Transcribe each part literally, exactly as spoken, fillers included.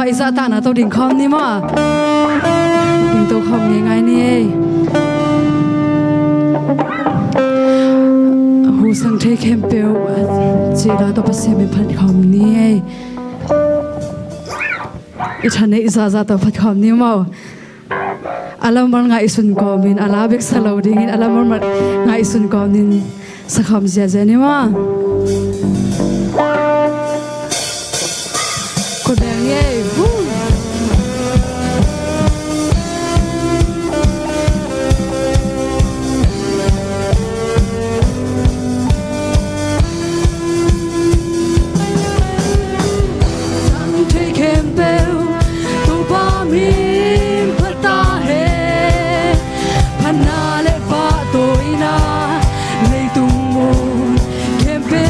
I zahtakna tawh ding khawm ni maw? Ding to khawm ngeingai ni ei. Hu sang thei khempeuh a cila tawh Pasian min phat khawm ni ei. I thaneih zahzah tawh phat khawm ni maw? A lammal ngaihsun kawmin a la bek sa lo dingin a lammal ngaihsun kawmin sa khawm ziazia ni maw? Kua beng ei. Sang thei khempeuh Topa min phat ta hen. Phatna le pahtawina leitung mun khempeuh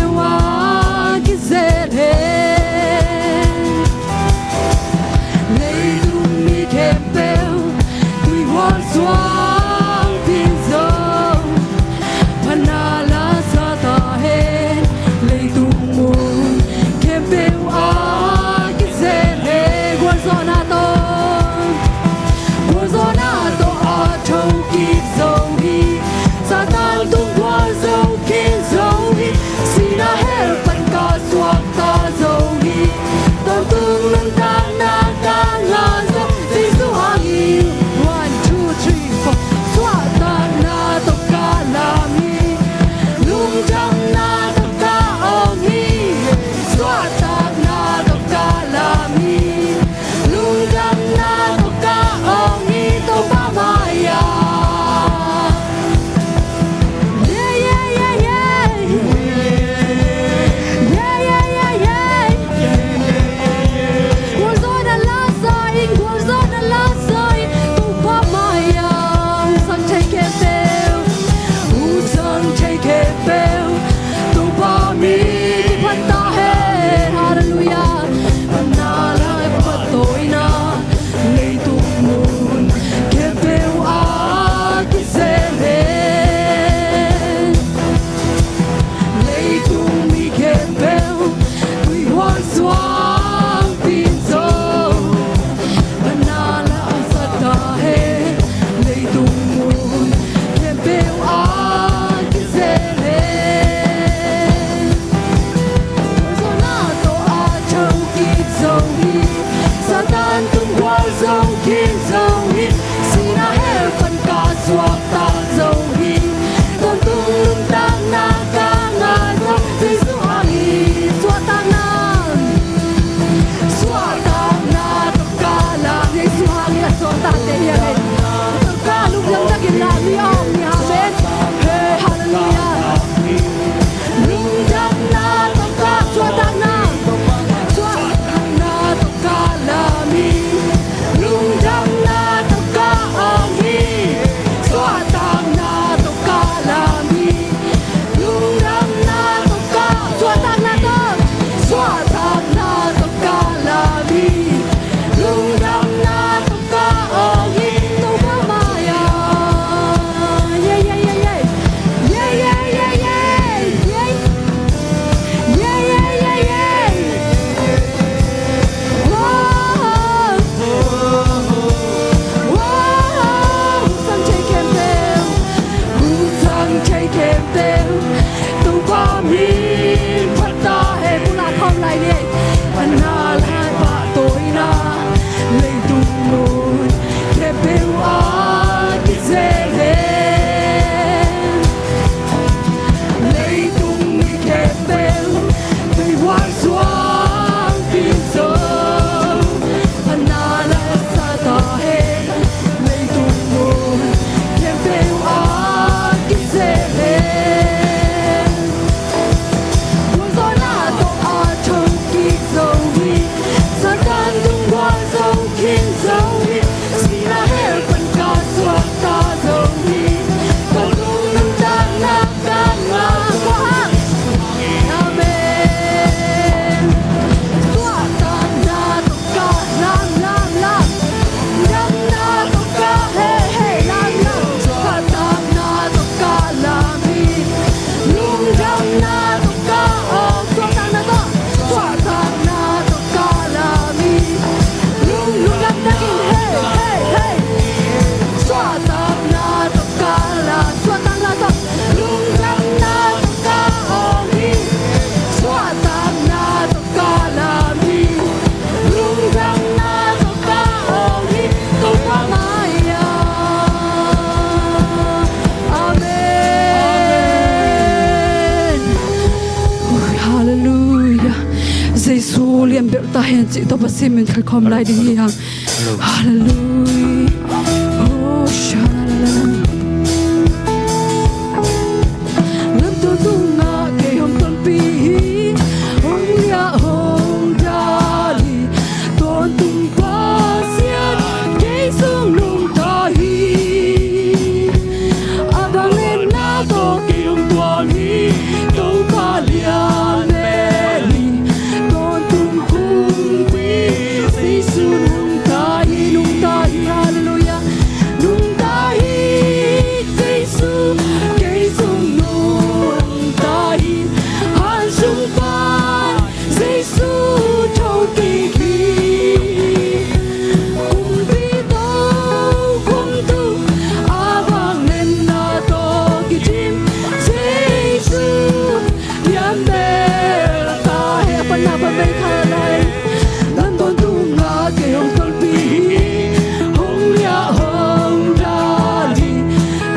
Cih tawh Pasian min khat khawm lai ding hi hang. Halleluiah. Halleluiah. Oh, sha-la-la-la. Lamto tungah kei hong tonpih hi. Hong liah hong dal hi. Tawntung Pasian kei sung nungta hi. A vangliatna tawh kei hong tuam hi. Topa lian bel hi. Tawntung kumpi Jesu nungta hi, nungta hi, halleluiah. Nungta hi Jesu, kei sung nungta hi. Hansung pan Jesu thokik hi. Kumpi tokhom tu a vangliatna tawh kidim Jesu lian bel ta hi. A panna pan vei kha lai. Lamto tungah kei hong tonpih hi. Hong liah hong dal hi.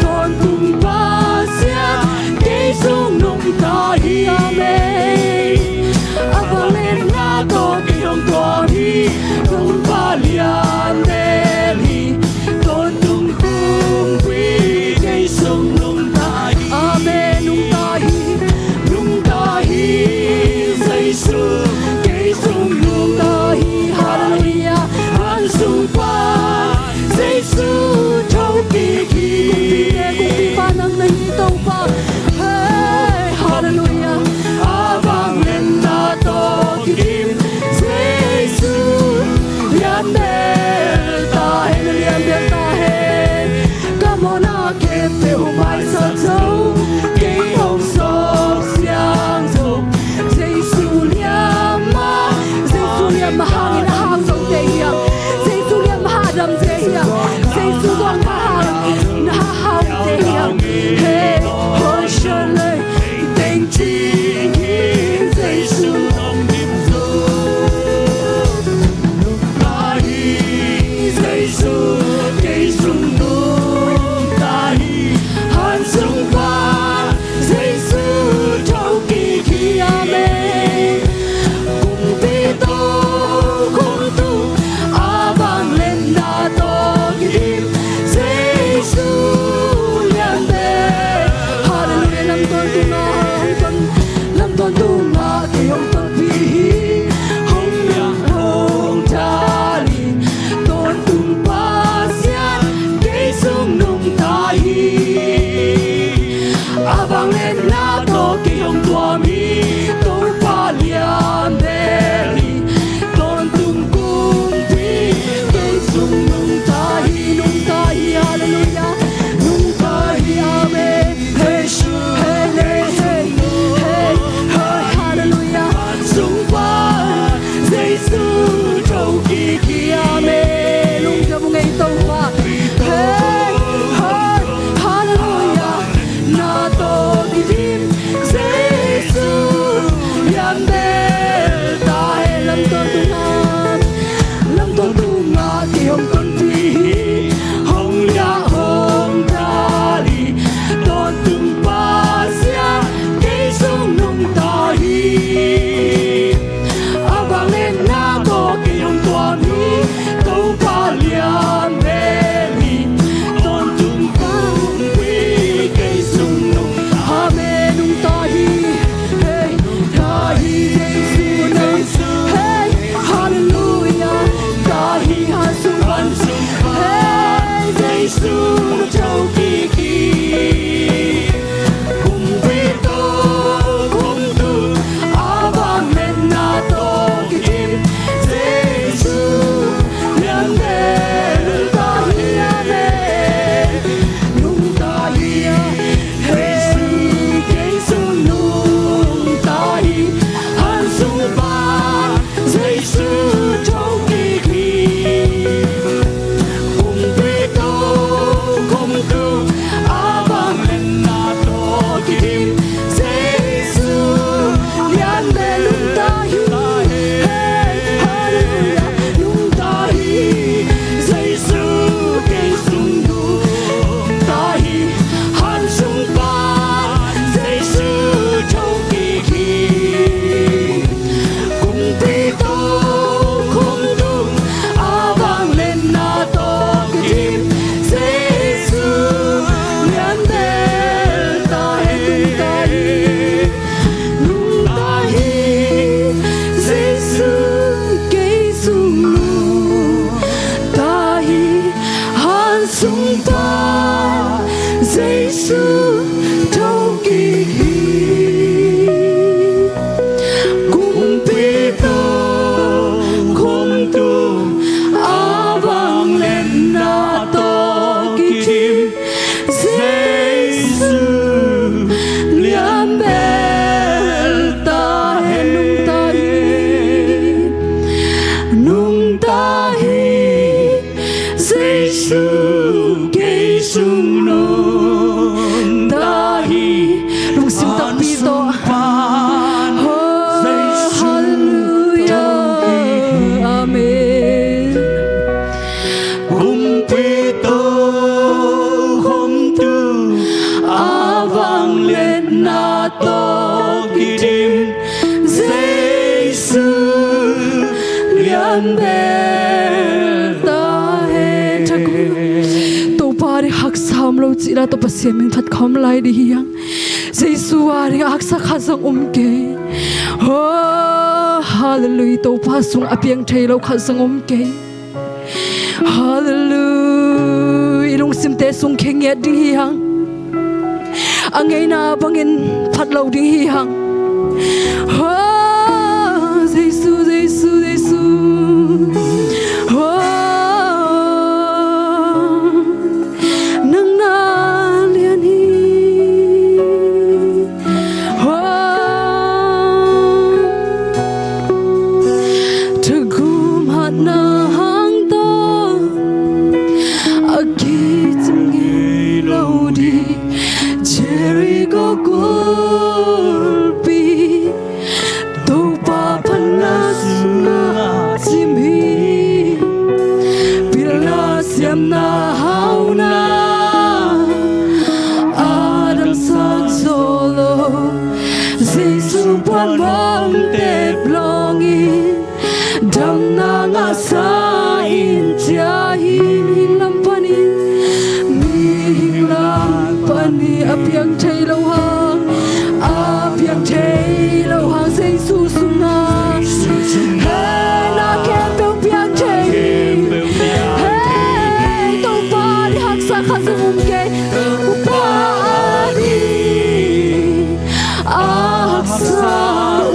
Tawntung Pasian kei sung nungta hi. Amen. A vangliatna tawh kei hong tuam hi. Topa lian bel hi. Tawntung kumpi kei sung nungta hi. Amen. Nungta hi. Nungta hi. Jesu kei sung nungta hi. Halleluiah. Hansung pan Jesu thokik hi. Kumpi te, kumpipa nang na hi Topa. Hey, halleluiah. A vangliatna tawh kidim Jesu lian bel ta hen, lian bel ta hen. Ka mawhna khempeuh maisak zo, kei hong sawk siang zo. Jesu lian mah, Jesu lian mah hangin a hau zo te hiam? Jesu lian mah hang a dam te hiam? Jesu lian mah hang a hau te hiam? Hey, hoi shalei. Teng cing hi Jesu nong dim zo. Nungta hi Jesu kei sung nungta hi. Hansung pan Jesu thokik hi. Amen. Kumpi tokhom tu a vangliatna tawh Jesu kei sung nungta hi. Lungsim takpi tawh. Oh, hallelujah. Amen. Kumpi tokhomtu a vangliatna tawh kidim Jesu lian bel ta hen. Topa ding haksa om lo cih la tawh Pasian min phat khawm lai ding hi hang. Jesu a ding haksa khat zong om kei. Oh, hallelujah. Topa sung a piang thei lo khat zong om kei. Hallelujah. I lungsimte sung khengiat ding hi hang. A ngeina bangin phat lo ding hi hang. Oh, Jesu, Jesu, Jesu. Oh, nang na lian hi. Thagum hatna hang tawh a kicing ngei lo ding Jericho kulpi. Topa phatna sungah cim hi. Pilna siamna hauna a damsak zo lo. Jesu pan bang tep lawngin damna ngahsa in cia hi. Mihing lam panin, mihing lam panin a piang thei lo hang, a piang thei lo hang Jesu sungah. He na khempeuh piang thei. He Topa ding haksa khat zong om kei. Topa a ding a haksa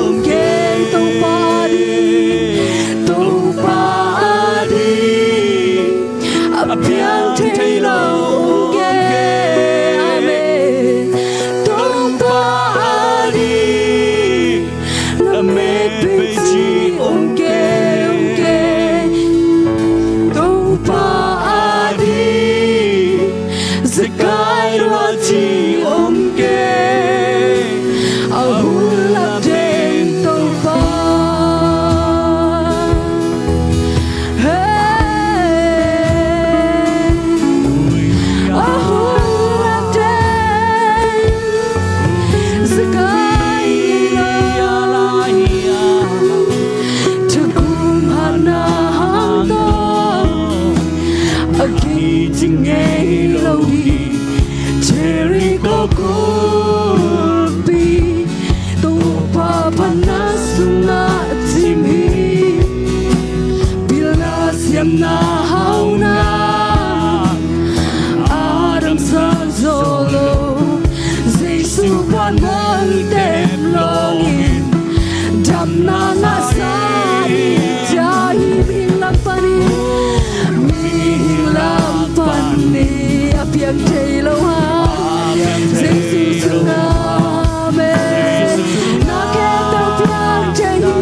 om kei. Topa a ding, Topa a ding a piang thei lo om kei. Amen. Topa a ding lamet bei ci om kei, om kei. Topa a ding zekai lua ci om kei. A hun lak den Topa. Hey. A hun lak den zekai lua. Thagum hatna hang tawh a kicing ngei lo ding Jericho kulpi. Topa phatna sungah cim hi. Pilna siamna hauna a damsak zo lo. Jesu pan bang tep lawngin damna ngahsa in cia hi. Mihing lam panin, mihing lam panin a piang thei lo hang Jesu sungah. Amen. Na khempeuh piang thei hi.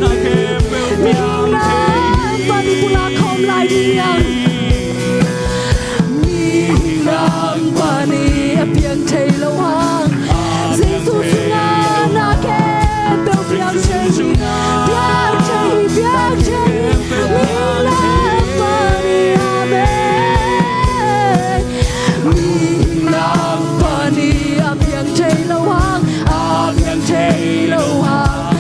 Mihing lam panin pulak khawm lai ding. Mihing lam panin a piang thei lo hang Jesu sungah na khempeuh piang thei hi. Piang thei hi, piang thei hi. Mihing lam panin, amen. Mihing lam panin a piang thei lo hang, a piang thei lo hang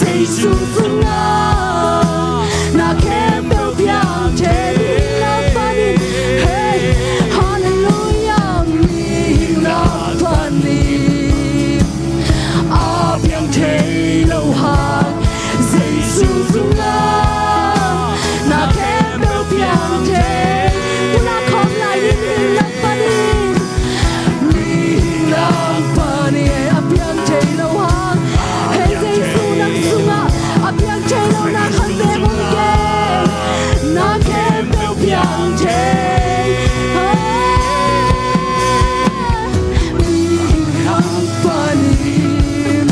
Jesu sungah na khempeuh piang thei. Mihing lam panin, hey, hallelujah. Mihing lam panin a piang thei lo hang Jesu sungah na khempeuh piang thei. Pulak khawm lai ni. Mihing lam panin, mihing lam panin a piang thei lo hang. Hei Jesu, nang sungah a piang thei lo na khatte bang kei. Na khempeuh piang thei. Mihing lam panin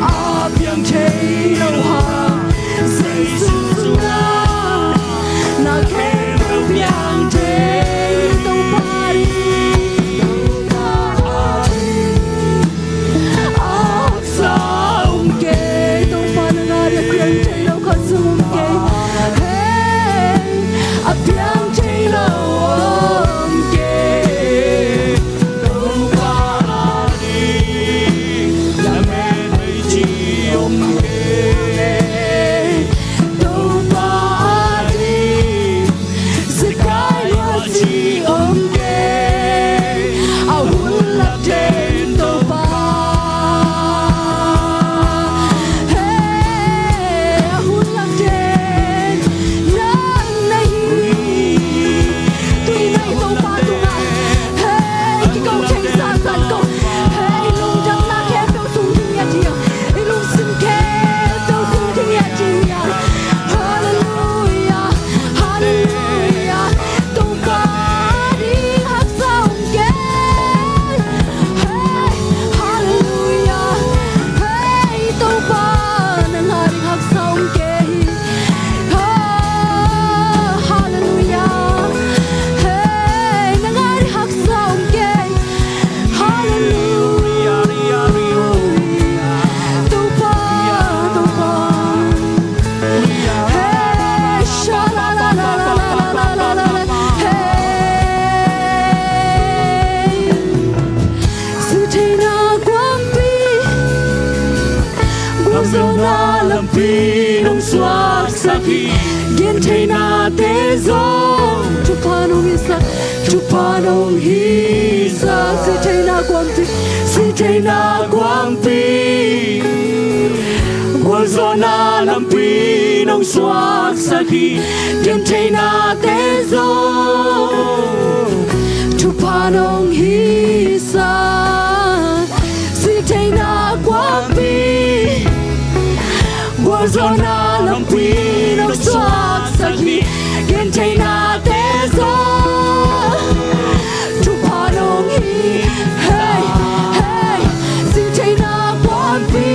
a piang thei lo hang Jesu sungah na khempeuh piang thei. lampi nong suaksak hi. Gentheihnate zong thupha nong hisak, thupha nong hisak. Sihtheihna guangpi, sihtheihna guangpi, gualzawhna lampi nong suaksak hi. Gentheihnate zong thupha nong hisak, sihtheihna guangpi, gualzawhna lampi nong suaksak hi. Gentheihnate zong thupha nong hi. Hei, hei, sihtheihna guangpi,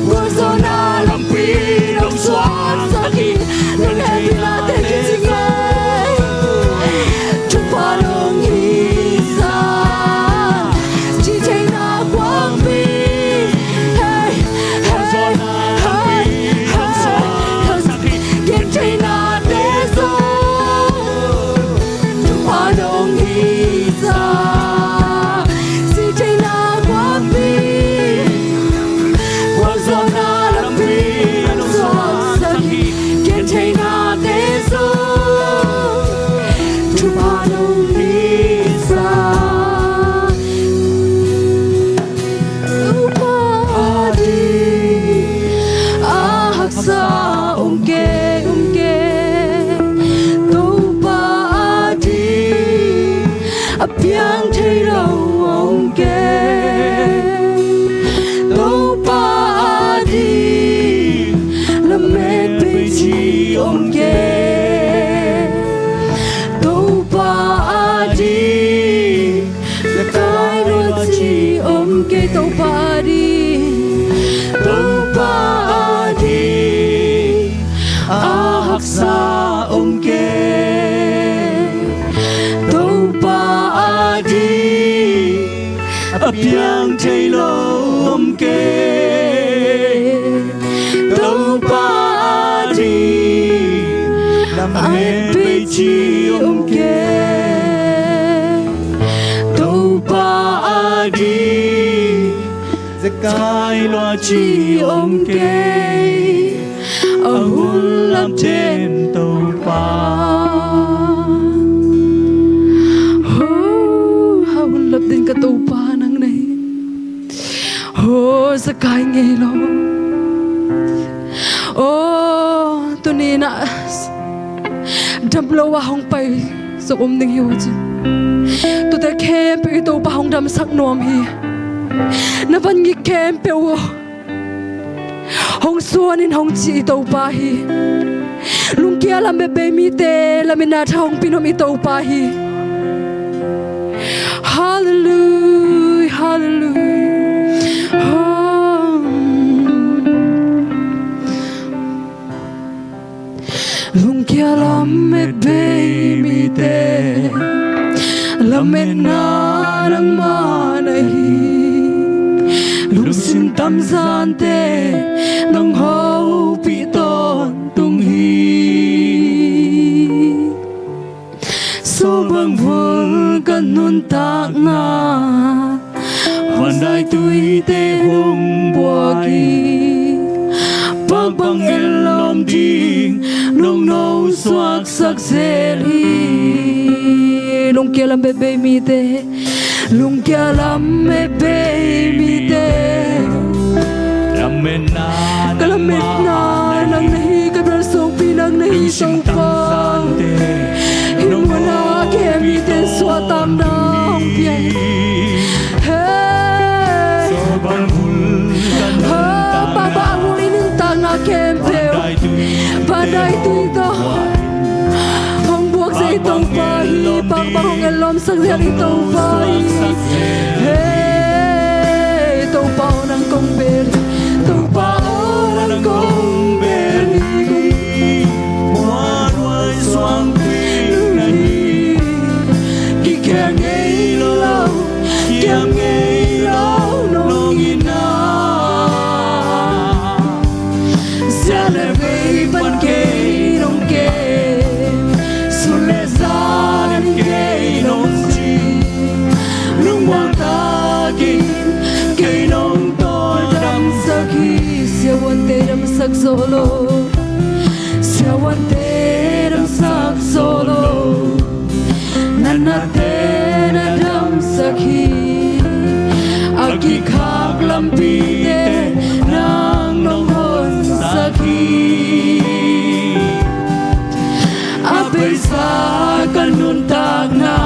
gualzawhna lampi nong suaksak hi. Nang hehpihnate kicing ei. Thupha nong hisak, sihtheihna guangpi. Hei, hei, hei, hei. Gentheihnate zong thupha nong hisak, sihtheihna guangpi, gualzawhna lampi nong suaksak hi. Gentheihnate zong thupha nong hisak. Topa ading a haksa om kei, om kei. Topa ading a piang thei lo om kei. Topa ading lamet peici om kei. Topa ading zekai lua ci om kei. Topa ading, Topa ading a haksa om kei. Topa ading a piang thei lo om kei. Topa ading lamet peici om kei. Topa ading zekai lua ci om kei. A hun lam den Topa. Ho, a hun lam den ka Topa nang na hi. Ho, zekai ngei lo. O, tuni-in ah dam lo a hong pai suk om ding hi uh ci. Tuate khempeuh i Topa hong damsak nuam hi. Na van ngik khempeuh uh hong suanin hong ci i Topa hi. Lungkia lam bebei mite lametna tha hong pia nuam i Topa hi. Halleluia, halleluia. Lungkia lamet bei mite lametna nangmah na hi. Lungsim tamzante nong hopih tawntung hi. Sawlbang vul ka nuntakna, vandaituite hong buak hi. Pakbang ellawm ding nong no suaksak zel hi. Lungkia lam bebei mite, lungkia lam bebei mite ka lametna nang na hi, ka bel sungpi nang na hi Topa. Hih muanah kem mite suahtakna hong pia hi. Hei, ha, Papa, a vul i nuntakna khempeuh vandaitui tawh hong buak zel i Topa hi. Pakbang hong ellawm sak zel i Topa hi. Hei, Topa aw nang kong bel hi. Topa aw nang kong bel hi. Muanhuai suangpi na hi. Kikhel ngei lo, kiam ngei lo nong hi na. Sia le vei pan kei nong kem, sun le zan in kei nong cing, lungmuang takin kei nong tawldamsak hi. Sia lo, siavuante damsak zo lo, na nate na damsak hi. A kikhak lampite nang nong honsak hi. A beisa ka nuntakna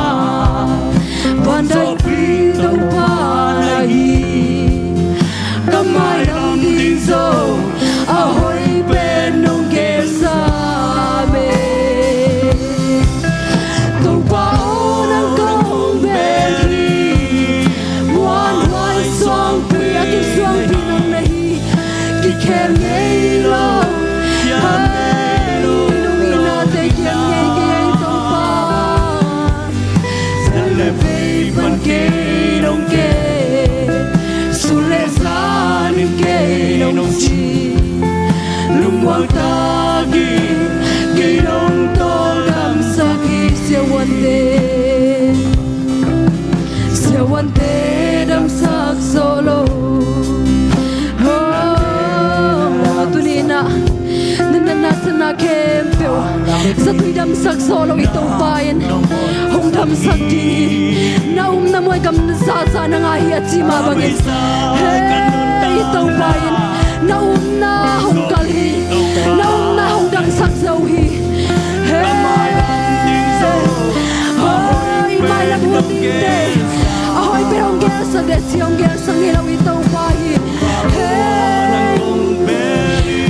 vanzawkpi Topa na hi. Ka mailam ding zo a hoih pen nong gelsa me. Topa aw, nang kong bel hi. Muanhuai suangpi, a kisuangpi nang na hi. Kikhel ngei lo, hei, nong itnate kiam ngei kei ei Topa. Zia le vei pan kei nong ke, sun le zan in kei nong ci. Lungmuang takin kei nong tawldamsak hi. Siavuante, siavuante damsak zo lo. Oh, tuni-in ah na natna khempeuh zatui damsak zo lo i Topa in hong damsak ding hi. Na umna mual gam na zahzah na ngah hi a ci mah bangin, hei, i Topa in na umna hong kal hi. Na umna hong damsak zo hi. Hei, hei, i mailam hun dingte a hoih pen hong gelsak, desi hong gelsak ngei lo i Topa hi. Hei,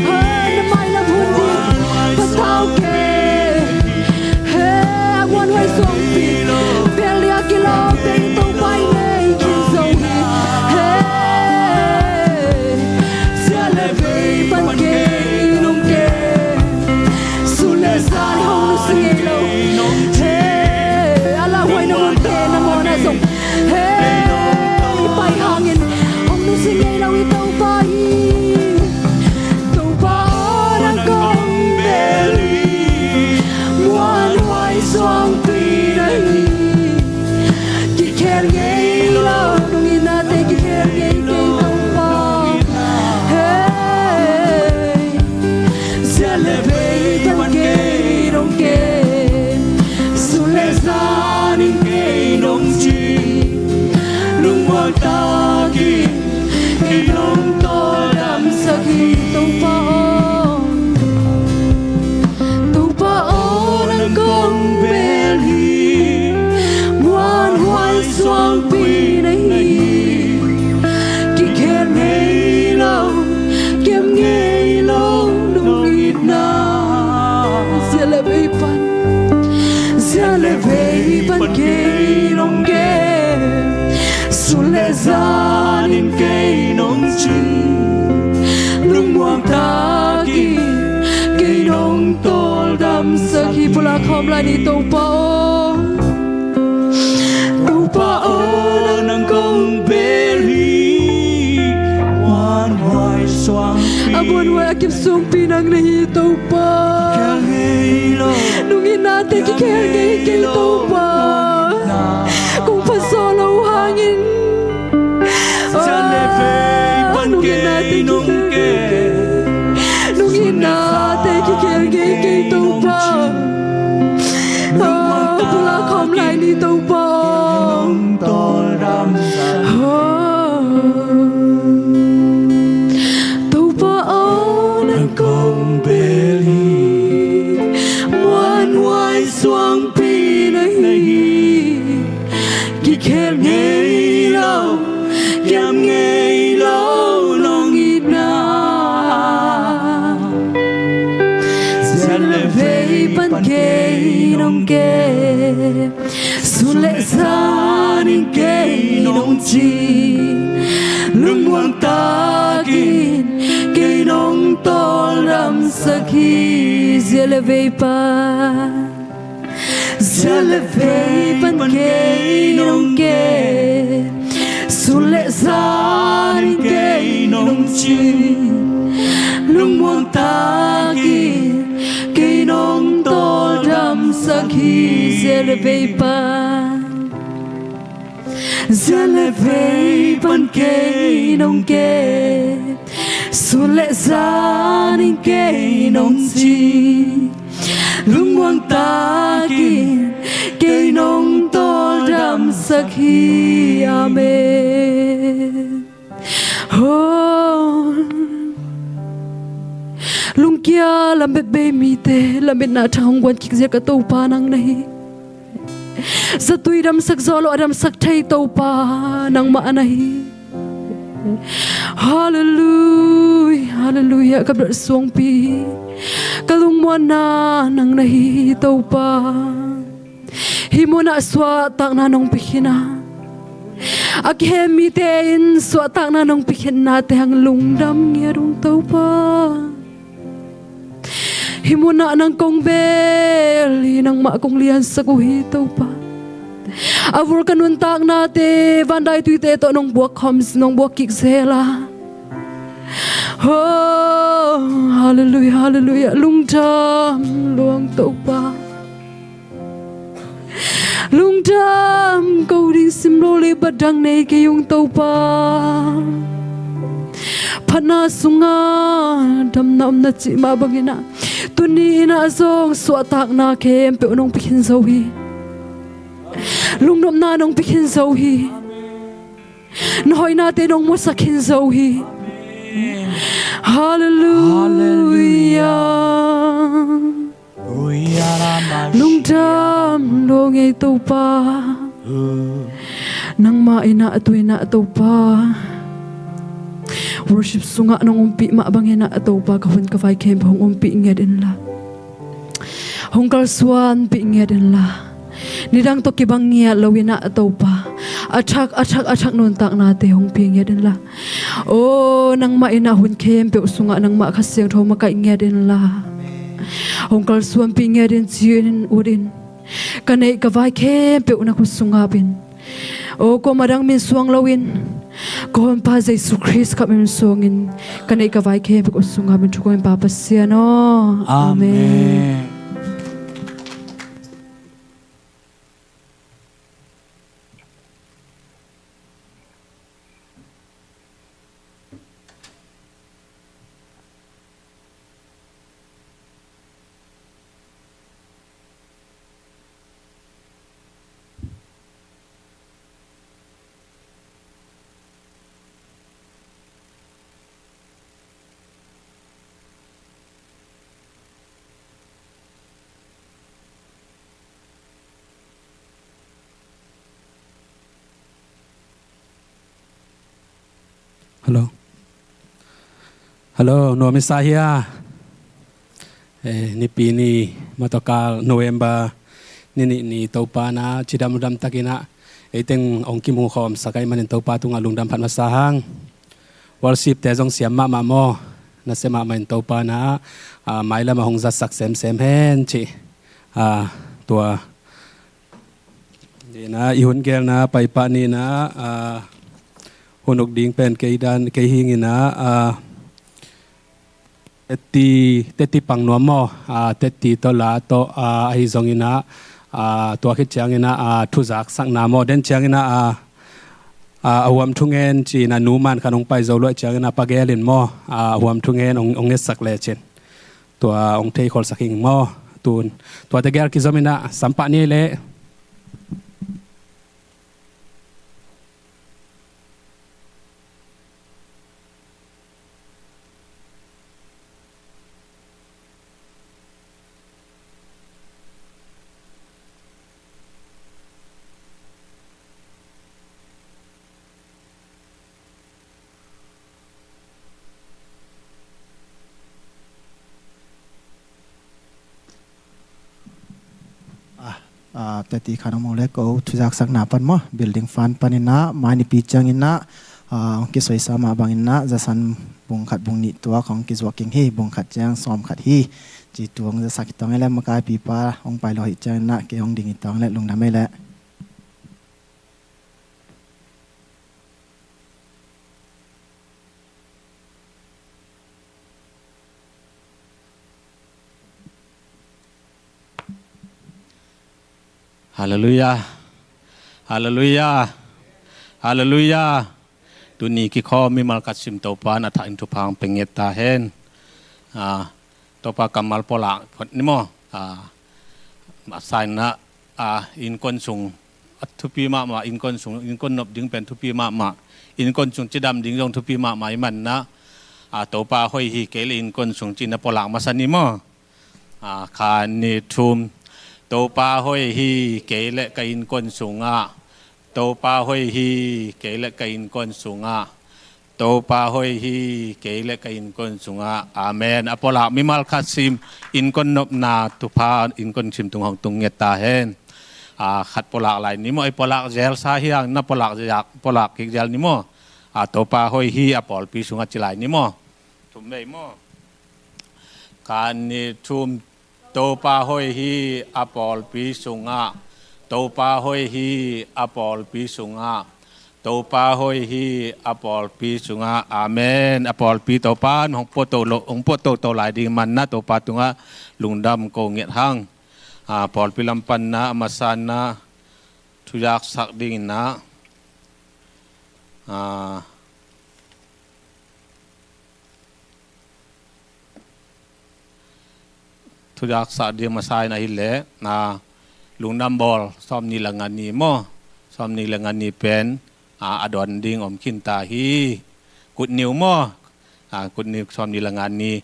hei, na mailam hun ding patau kei. Hei, a muanhuai suangpi bel ding a kilawm pen Topa i ngei khin zo hi. Hei, zia le vei pan kei nong ke, sun le zan hong nusia ngei lo. Hei, a lauhuaina munte na mawhna zong, hei, pai hangin hong nusia ngei lo i Topa hi. Topa aw, nang kong bel hi. Muanhuai suangpi na hi. Kikhel ngei lo, nong itnate kikhel ngei kei Topa. Hei, zia le vei pan kei nong ke, sun le zan in kei nong ci. Lungmuang takin kei nong tawldamsak hi. Topa aw, Topa aw, nang kong bel hi. Muanhuai suangpi na hi. Kikhel ngei lo, kiam ngei lo nong itna. Zia le vei pan, zia le vei pan kei nong ke, sun le zan in kei nong ci. Lungmuang takin kei nong tawldamsak hi. Pulak khawm lai ni Topa aw. Topa aw, nang kong bel hi. Muanhuai suangpi, a muanhuai a kisuangpi nang na hi Topa. Nong itnate kikhel ngei kei Topa. Kong pha zo lo hangin, nong itnate kikhel ngei kei, nong itnate kikhel ngei kei Topa. Pulak khawm lai ni Topa. Topa aw, nang kong bel hi. Muanhuai suangpi na hi. Kikhel ngei lo, kiam ngei lo nong itna. Zia le vei pan kei nong ke, sun le zan in kei nong ci. Lungmuang takin kei nong tawldamsak hi. Zia le vei pan, zia le vei pan kei nong ke, sun le zan in kei nong ci. Lungmuang takin kei nong tawldamsak hi. Zia le vei pan, zia le vei pan kei nong ke, Sun le zanin kei nong ci, lungmuang takin kei nong tawldamsak hi. Amen. Hon. Lungkia lamet bei mite, lametna thang hong guan kik zia ka Topa nang na hi. Zatui damsak zawh lo a damsak thei Topa nangmah na hi. Halleluia, halleluia. Ka biak suangpi, ka lungmuanna nang na hi Topa. Hih munah suahtakna nong pia khin a, a kihem mite in suahtakna nong pia khinnate hang lungdam ngiat ung Topa. Hih munah nang kong bel hi, nangmah kong liansak uh hi Topa. A vur ka nuntaknate vandaituite tawh nong buak khawm, nong buak kik zel a. Oh, halleluia, halleluia. Lungdam lua ung Topa. Lungdam ko ding simlo leiba dang nei kei ung Topa. Phatna sungah damna om na cih mah bangin ah, tuni in ah zong suahtakna khempeuh nong pia khin zo hi. Lungnopna nong pia khin zo hi. Na hoihnate nong musak khin zo hi. Halleluia. Lungdam lua ung ei Topa. Nangmah in ah, tu in ah Topa, worship sungah nong ompih mah bangin ah Topa, ka hun ka vai khempeuh hong ompih ngiat inla, hong kalsuanpih ngiat inla, nidang tawh kibang ngiat lo in ah Topa, a thak, a thak, a thak nuntaknate hong pia ngiat inla, aw, nangmah in ah hun khempeuh sungah nangmah Kha Siangtho makaih ngiat inla, hong kalsuanpih ngiat in, ci-in ut in. Ka neih ka vai khempeuh na khut sungah ap in. Aw, kuamah dang min suang loin, ka Honpa Jesu Khrist kha min suangin ka neih ka vai khempeuh ka khut sungah ap in, thu kong ngen Pa Pasian aw. Amen. Amen. Hello. Hello, nuam i sa hia? Eh, Nipi ni, matawkal November ni nih ni Topa na cidam ludam takin ah, ei teng hong kimu khawmsak ahih manin Topa tungah lungdam phat masa hang. Worship te zong siam mahmah maw, nasia mahmah in Topa na, ah, mailam ah hong zatsak semsem hen cih, ah, tua. Ni na, i hun gelna paipah ni na, ah, hun uk ding pen kei dan, kei hing in ah, ah, teti, teti pang nuam maw, ah, teti tawh la tawh, ah, ahi zongin ah, ah, tua khit ciangin ah, ah, thuzaksakna maw, den ciangin ah, ah, ah, a huam thungen ci-in ah Nu Man khan hong pai zo luai ciangin ah Pa Gel in maw, ah, a huam thungen hong, hong ngetsak lecin. Tua hong theikhawlsak hing maw, tun. Tuate gel kizom in ah, sampah ni leh. Ah, ah, teti khan hong mu le ko, thuzaksakna pan maw, building fund panin ah, mai Nipi ciangin ah, ah, hong kisoisa mah bangin ah, Zasan bung khat bung nih tuak hong kizuak ing hi, bung khat ciang sawm khat hi. Ci tu hong zasak hi tawng e le, makaipipa hong pai lo hi ciangin ah, kei hong ding hi tawng le, lungdam e le. Halleluia. Halleluia. Halleluia. Tuni kikhawm mimal khat sim Topa in a thak in thupha hong pia ngiat ta hen. Ah, Topa kammal pulak phot ni maw. Ah, a sign na, ah, innkuan sung a thupi mahmah, innkuan sung, innkuan nop ding pen thupi mahmah, innkuan sung cidam ding zong thupi mahmah i manna, ah, Topa hoih hi kei le innkuan sung cina pulak masa ni maw. Ah, khat, nih, thum. Topa hoih hi kei le ka innkuan sungah. Topa hoih hi kei le ka innkuan sungah. Topa hoih hi kei le ka innkuan sungah. Amen. A pulak mimal khat sim, innkuan nopna thupha innkuan sim tung hong tung ngiat ta hen. Ah, khat pulak lai ni maw. Ei pulak zel sa hiang na pulak zel, pulak kik zel ni maw. Ah, Topa hoih hi a pawlpi sungah ci lai ni maw. Thum vei maw. Khat, nih, thum. Topa hoih hi a pawlpi sungah. Topa hoih hi a pawlpi sungah. Topa hoih hi a pawlpi sungah. Amen. A pawlpi Topa in hong puah to lo, hong puah toto lai ding manna Topa tungah lungdam ko ngiat hang. Ah, pawlpi lam panna a masa na thuzaksak dingin na, ah, thuzaksak ding masa in ahih leh, ah, Lungdam Bawl sawmnih le nga ni maw. Sawmnih le nga ni pen, ah, a dawn ding om khin ta hi. Good news maw. Ah, good news sawmnih le nga ni,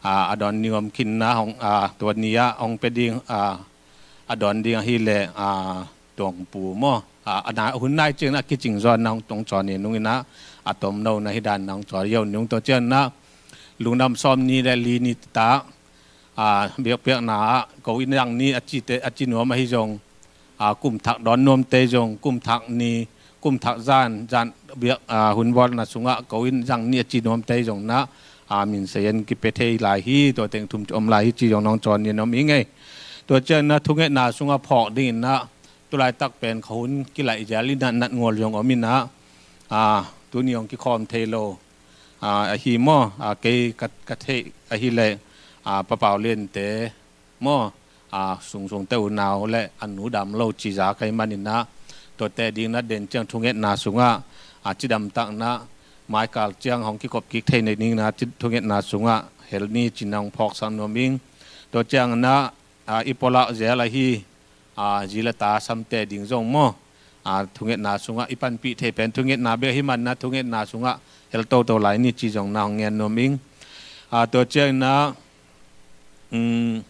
ah, a dawn ding om khin na hong, ah, tua ni ah hong pia ding, ah, a dawn ding ahih leh, ah, Tuangpu maw. Ah, a na, hun nai ciang na kicing zaw na hong tong cawn ni nung in na, a tomno na hi dan na hong cawn yo nung tua ciang na, Lungdam sawmnih le li ni ta, ah, biakpiakna ah ko in zang ni a ci te, a ci nuam ahi zong, ah, kum thak dawn nuam te zong, kum thak ni, kum thak zan, zan biak, ah, hun bawlna sungah ko in zang ni a ci nuam te zong na, ah, min sayan kipia thei lai hi, tua teng thum om lai hi ci zong na hong cawn ni nuam hi ngei. Tua ciang na thungetna sungah phawk dingin na, tulaitak pen kha hun kilaih zel in na natngual zong om in na, ah, tuni hong kikhawm thei lo, ah, ahi maw, ah, kei ka, ka theih ahih leh, ah, Pa Pau Lian te maw, ah, sungsung te unau le a nu dam lo ci za ka hih manin na, tuate ding na den ciang thungetna sungah, ah, cidam tak na, maikal ciang hong kikop kik thei nei ning na, ci, thungetna sungah hel ni ci na hong phawksak nuam ing. Tua ciang na, ah, i pulak zel ahi, ah, zi le ta samte ding zong maw. Ah, thungetna sungah i panpih thei pen thungetna bek hi man na thungetna sungah hel toto lai ni ci zong na hong ngen nuam ing. Ah, tua ciang na, um,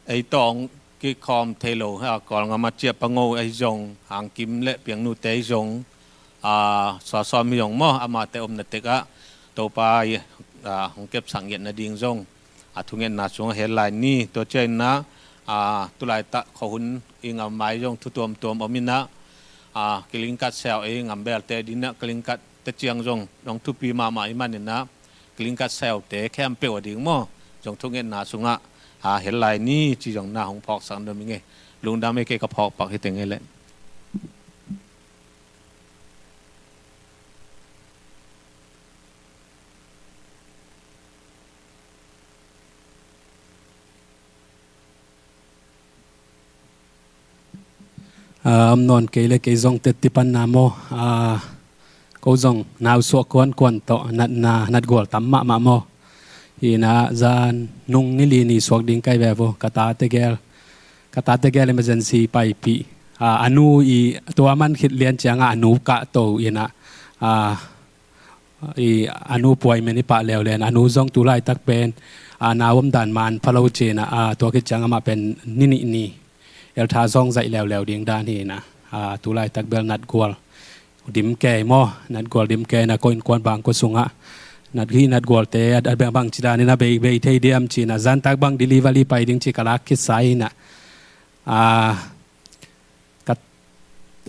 ei tawh hong kikhawm thei lo, ah, Kawlngam a ciah pango ahi zong, Hangkim le Piangnu te ahi zong, ah, suasawm hi zong maw, amahte omna tek ah Topa i, ah, hong kepsak ngiat nading zong, ah, thungetna sungah hel lai ni. Tua ciang na, ah, tulaitak khuahun i ngam mai zong thu tuamtuam om in na, ah, kilingkat seu ei ngam belte ding na kilingkat te ciang zong dong thupi mahmah i manin na, kilingkat seute khempeuh a ding maw, zong thungetna sungah, ah, hel lai ni ci zong na hong phawksak nuam ing ei. Lungdam ei, kei ka phawk pak hi teng ei leh. Ah, om nawn kei le kei zong teti panna maw. Ah, ko zong nausuak kuankuan tawh natna, natgual tam mahmah maw. Hi na zan nung ni li ni suak ding kai ve vo. Ka tate gel, ka tate gel emergency paipih. Ah, a nu i tua man khit lian ciangah a nu kahto in na, ah, i a nu puai men i pah leuleu na, a nu zong tulaitak pen, ah, nau om dan man pha lo ci na, ah, tua khit ciang amah pen ni nih ni eltha zong zaih leuleu ding dan hi na, ah, tulaitak bel natgual dim kei maw, natgual dim kei na ko innkuan bang ko sungah nat hi natgualte a, a bang bang ci dan in na bei, bei thei diam ci na, zantak bang delivery pai ding ci ka lak khit sa hi na, ah, ka,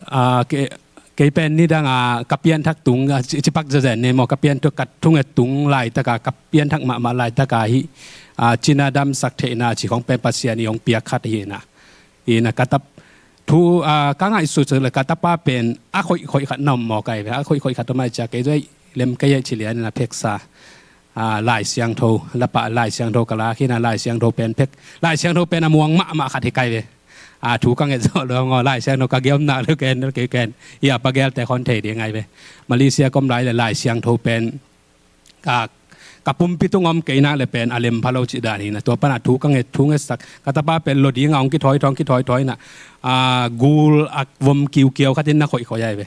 ah, ke, kei pen nidang, ah, ka pianthak tung, ah, ci, cipak zazen ne maw, ka pianthak ka thunget tung laitak a, ka pianthak mahmah laitak a hi, ah, cina damsak theihna ci khong pen Pasian i hong piak khat hi na. Hi na ka tap, thu, ah, ka ngaihsut le ka tapa pen a khoih khoih khat na om maw kai ve, a khoih khoih khat om ai cia kei zoi lem kei ai ci lian na pheksa. Ah, Lai Siangtho, lapa Lai Siangtho ka lak hi na, Lai Siangtho pen phek, Lai Siangtho pen a muang mahmah khat hi kai ve. A thu ka nget zawh lo ngaw, Lai Siangtho ka giom nak lo ken, lo kei ken. Ia pa gelte khon thei ding ai ve. Malaysia kom lai le Lai Siangtho pen, a, ka pumpi tung om kei nak le pen a lem pha lo cih dan hi na. Tua pan a thu ka nget, thu ngetsak. Ka tapa pen lo ding a hong kithawi thawng, kithawi thawng na. A, gul a vom kiukiau khat in na khoih khoih ai ve.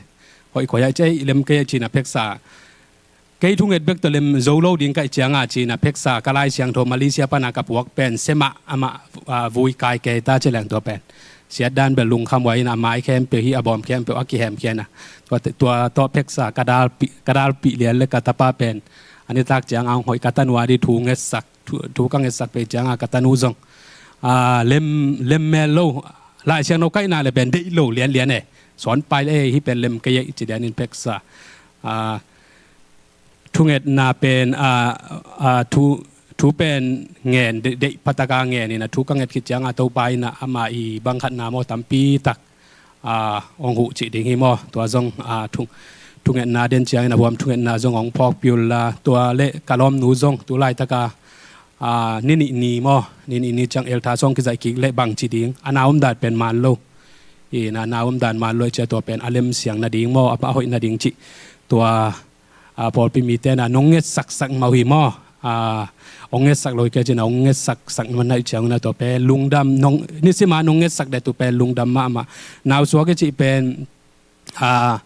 Khoih khoih ai, cei lem kei a cina pheksa. Kei thunget bek tawh lem zo lo ding ka hih cianga cina pheksa ka Lai Siangtho Malaysia pana ka puak pen semah amah, a, vui kai kei ta ci leng tua pen. Siat dan bel lungkham huai in a mai khempeuh hi a bawm khempeuh a kihemkhia na. Tua, tua tawh pheksa ka dalpih, ka dalpih lian le ka tapa pen. A nitak cianga hong hoih ka tanu a di thu ngetsak, thu, thu ka ngetsak pei cianga ka tanu zong. A, lem, lem mel lo. Lai Siangtho kaihna le pen deih lo lianlian e. Sawn pai le e hih pen lem kei e ci lian in pheksa. A, thungetna pen, a, a, thu, thu pen ngen, deih, deih phataka ngen in a thu ka nget khit cianga Topa in a ama i bangkhatna maw tampi tak, a, hong huh cih ding hi maw. Tua zong, a, thu, thungetna den ciangin a huam thungetna zong hong phawk piul la. Tua le ka lawmnu zong tu laitaka, a, ni nih ni maw. Ni nih ni ciang eltha song kizaih kik le bang ci ding. A na omdan pen man lo. I na, na omdan man lo i cia tua pen a lem siang nading maw. A, a hoih nading cih. Tua a, pawlpi mite na nong ngetsaksak mah uh hi maw. A, hong ngetsak lo hi kei cina hong ngetsaksak mah na hi ciang na tua pen lungdam nong, nisima nong ngetsak deh tu pen lungdam mahmah. Nausuak i cih pen, a,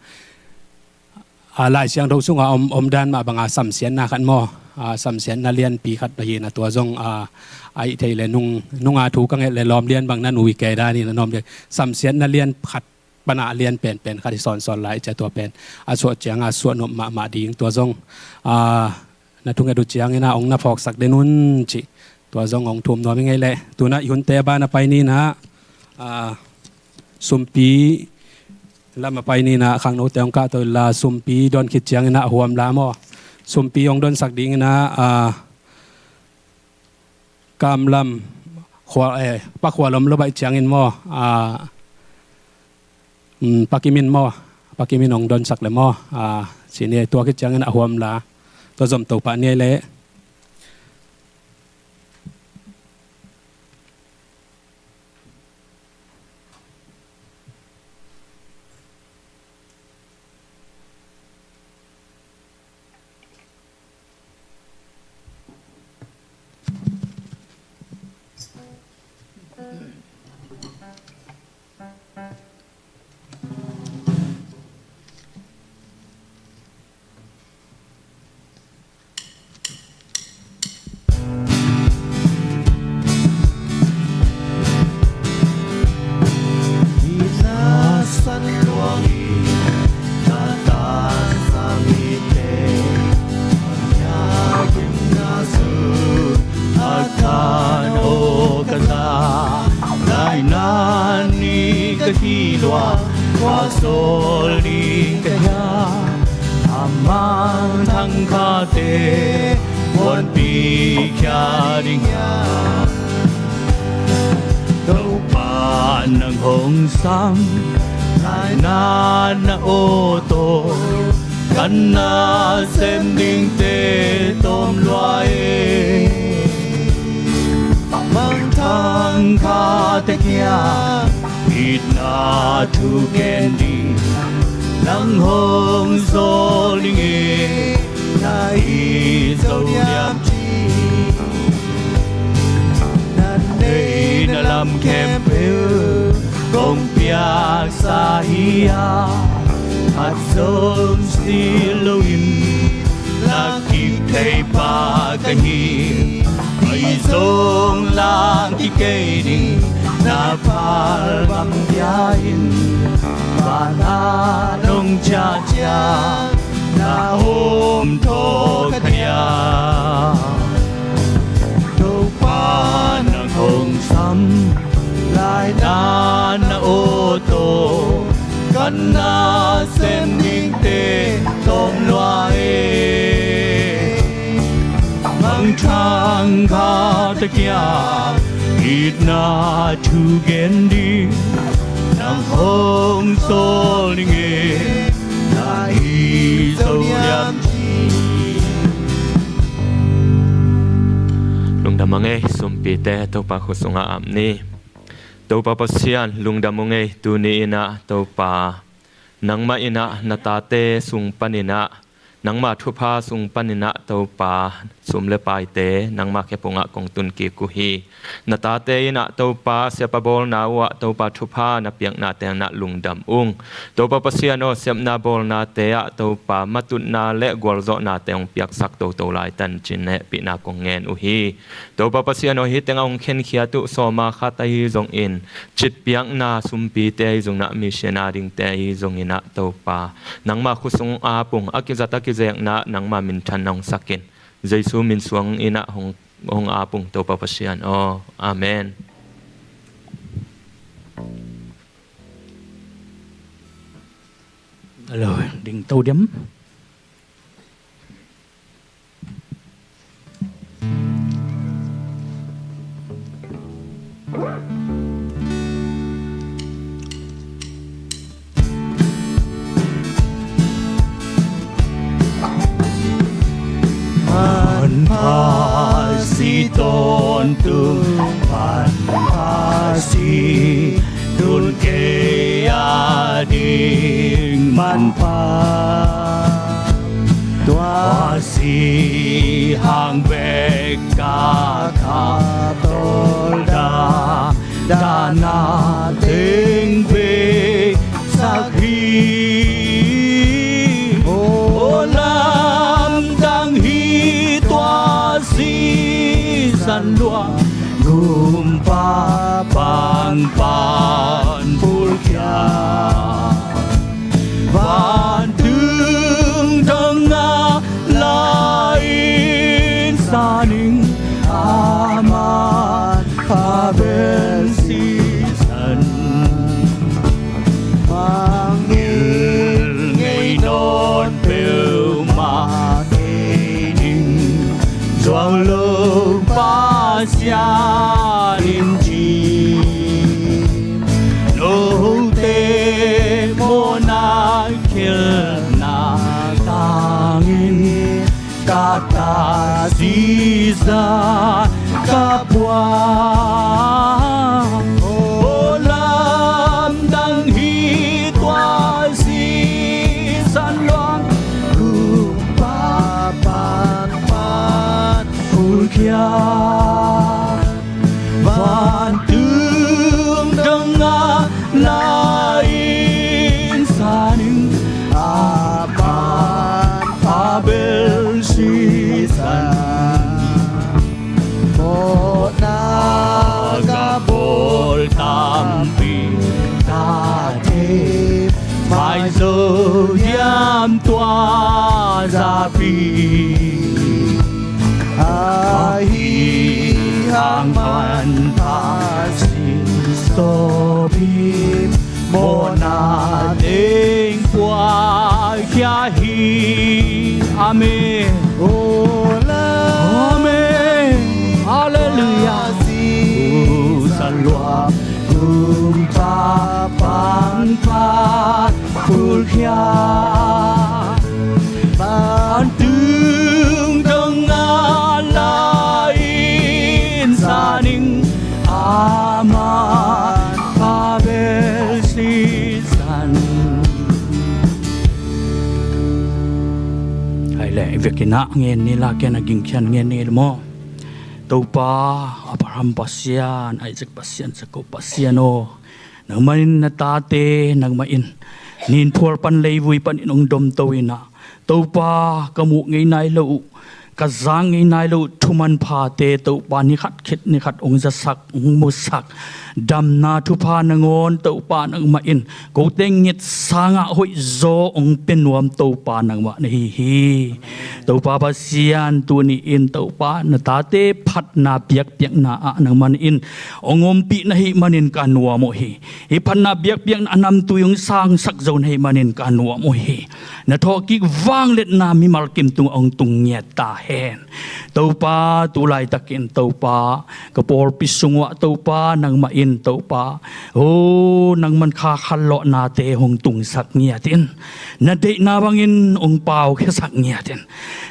a, Lai Siangtho sunga om, omdan mah banga samsiatna khat maw. A, samsiatna lianpi khat na hi na tua zong, a, a hih thei le nung, nunga thu ka nget le lawm lian bang na nui kei dan hi na nong le samsiatna lian khat pana lian penpen khat hi sawnsawn lai cia tua pen. A suah cianga suah nop mahmah ding tua zong. A, na thunget uh ciangin a hong na phawksak den un cih. Tua zong hong thum nuam i ngei leh. Tuna i hunte a ban a pai nina, a, sumpi lam a pai nina khangnote hong kahto inla sumpi don khit ciangin a huam la maw. Sumpi hong donsak dingin a, a, Kamlam khua, eh, Pa Khual om lo baih ciangin maw, a, um, Pa Kimin maw, Pa Kimin hong donsak le maw, a, sini tua khit ciangin a huam la, tua zom to pah ni le. Ka hih luang khuasawl ding ka hia, a mangthang khate puanpih khia ding hia. Topa nang hong sam, laina na awto, kan nasem dingte tawm lua e. Mangthang khate kiang itna thu gen ding, nang hong sawl ding e, na it zo diam ci. Na neih na lam khempeuh kong piaksa hi a, khat zong silh loin na kip thei pa ka hi. Ahi zong lak kik kei ding na phalvang pia in, vanah nong ciah ciang na om thawh ka dia. Topa nang hong sam, laina na awto, kan nasem dingte tawm lua e. Mangthang khate kiang itna thu gen ding, nang hong sawl ding e, na it zo diam ci. Lungdam a ngei, sumpite Topa khut sungah ap ni. Topa Pasian, lungdam ung ei, tuni in ah Topa, nangmah in ah na tate sung panin ah, nangmah thupha sung panin ah Topa, sum le paite nangmah khephung ah kong tun kik uh hi. Na tate in ah Topa, siapa bawlna uh ah Topa, thupha na piakna teng ah lungdam ung. Topa Pasian aw, siapna bawlnate ah Topa, matutna le gualzawhnate hong piaksak toto lai tan cin hehpihna kong ngen uh hi. Topa Pasian aw, hih teng a hong khenkhiat uh sawma khat ahi zongin, citpiakna sumpite ahi zongin ah, missionary-te ahi zongin ah Topa, nangmah khut sung ap ung, a kizat a kizekna nangmah minthan na hong sak in, Jesu min suang in ah hong, hong ap ung Topa Pasian aw. Amen. Hello, ding to diam. Manpha si tawntung, manpha si tun kei a ding manpha. Tua si hang bek ka, ka tawlda, dahna teng bek sak hi. Aw lamdang hi tua sisan luang, gumpa pang pan phulkhia. Vantung dong a la in sa ning, a manpha bel sisan. Mangngilh ngei nawn peuhmah kei ding, zuang lo Pasian in ci. Note mawhna khialhna tangin, ka ta sisan ka puang. Aw lamdang hi tua sisan luang, gumpa pang pan phulkhia. Vantung dong a la in sa ning, a manpha bel sisan. Mawhna ka bawl tampi, tate mai zo diam tua zapi. Ahi hang manpha si sawpi, mawhna teng puaikhia hi. Amen. Amen. Halleluiah. Sisan luang, gumpa pang pan phulkhia. Vantung dong a la in sa ning, a manpha bel sisan. Hai le, i vekin ah ngen ni la, ken a gingkhian ngen ni le maw. Topa Abraham Pasian, Isaac Pasian, Jacob Pasian aw, nangmah in na tate, nangmah in nin phual pan leivui panin hong domto in ah, Topa, ka muh ngei nai lo uh, ka zang ngei nai lo uh thu manphate, Topa, ni khat khit ni khat hong zasak, hong musak, damna thupha nangawn, Topa, nangmah in kote nget sangah hoihzaw hong pia nuam Topa nangmah na hi hi. Topa Pasian, tuni in Topa, na tate phatna biakpiakna ah nangmah in hong ompih na hih manin ka nuam uh hi. Hih phatna biakpiakna a namtui hong sangsak zo na hih manin ka nuam uh hi. Na thawhkik vangliatna mimal kim tungah hong tung ngiat ta en. Topa, tu laitakin Topa, ka pawlpi sungah Topa, nangmah in Topa, o, nangman kha khanlawhnate hong tungsak ngiat in, na deihna bangin hong paukhiasak ngiat in,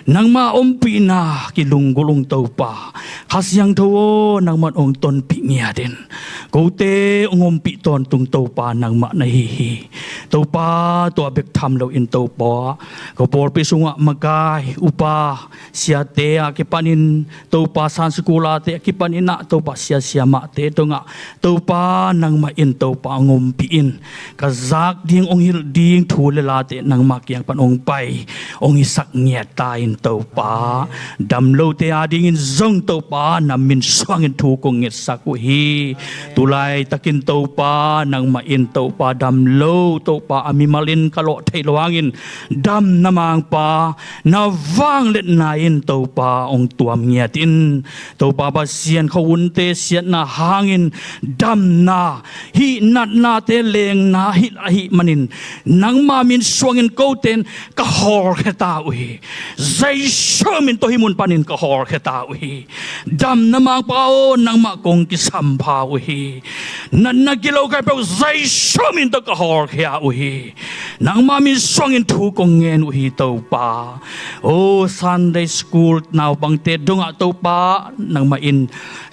nangma ompihna kilunggulh ung Topa, Kha Siangtho aw, nangman hong tonpih ngiat in, kote hong ompih tawntung Topa nangmah na hi hi. Topa, tua bek tham loin Topa, ka pawlpi sungah makai, upa, siate a kipanin Topa, Sunday school-ate a kipanin ah Topa, sia siamahte dongah Topa, nangmah in Topa hong ompih in, ka zak ding hong hilh ding thu le late nangmah kiang pan hong pai, hong hisak ngiat ta in Topa. Damlote adingin zong Topa, na min suangin thu kong ngetsak uh hi. Tu laitakin Topa, nangmah in Topa, damlo Topa a mimal in ka lawh theih lo hangin, damna mangpa na vangliatna in Topa hong tuam ngiat in, Topa Pasian, khuahunte siatna hangin damna, hih natnate lengna hilh ahih manin, nangma min suangin kote in ka hawlkhia ta uh hi. Jesu min tawh hih mun panin ka hawlkhia ta uh hi. Damna mangpa aw, nangmah kong kisampha uh hi. Natna gilo khempeuh Jesu min tawh ka hawlkhia uh hi. Nangma min suangin thu kong ngen uh hi Topa. O, Sunday school naupangte dongah Topa, nangmah in,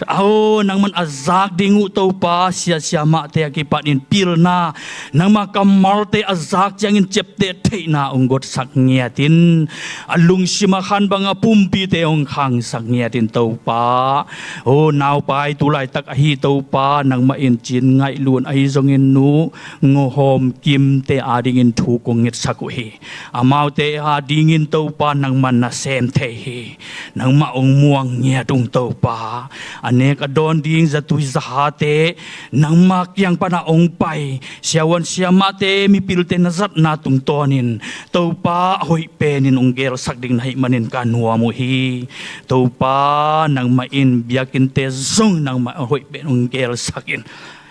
o, nangman a zak ding uh Topa, sia siamahte a kipanin pilna, nangma kammalte a zak ciangin ciapteh theihna hong gotsak ngiat in, a lungsim a khan bang a pumpite hong khangsak ngiat in Topa. O, naupai tu laitak ahi Topa, nangmah in Cin Ngaih Lun ahi zongin Nu Ngo Hawm Kimte adingin thu kong ngetsak uh hi. Amaute adingin Topa, nangman na sem thei hi. Nangmah hong muang ngiat ung Topa. A nek a dawn ding zatui zahate nangma kiang panah hong pai, siavuan siamahte, mipilte na zatna tungtawnin Topa, a hoih penin hong gelsak ding na hih manin ka nuam uh hi. Topa, nangmah in biakinnte zong nangmah a hoih pen hong gelsak in,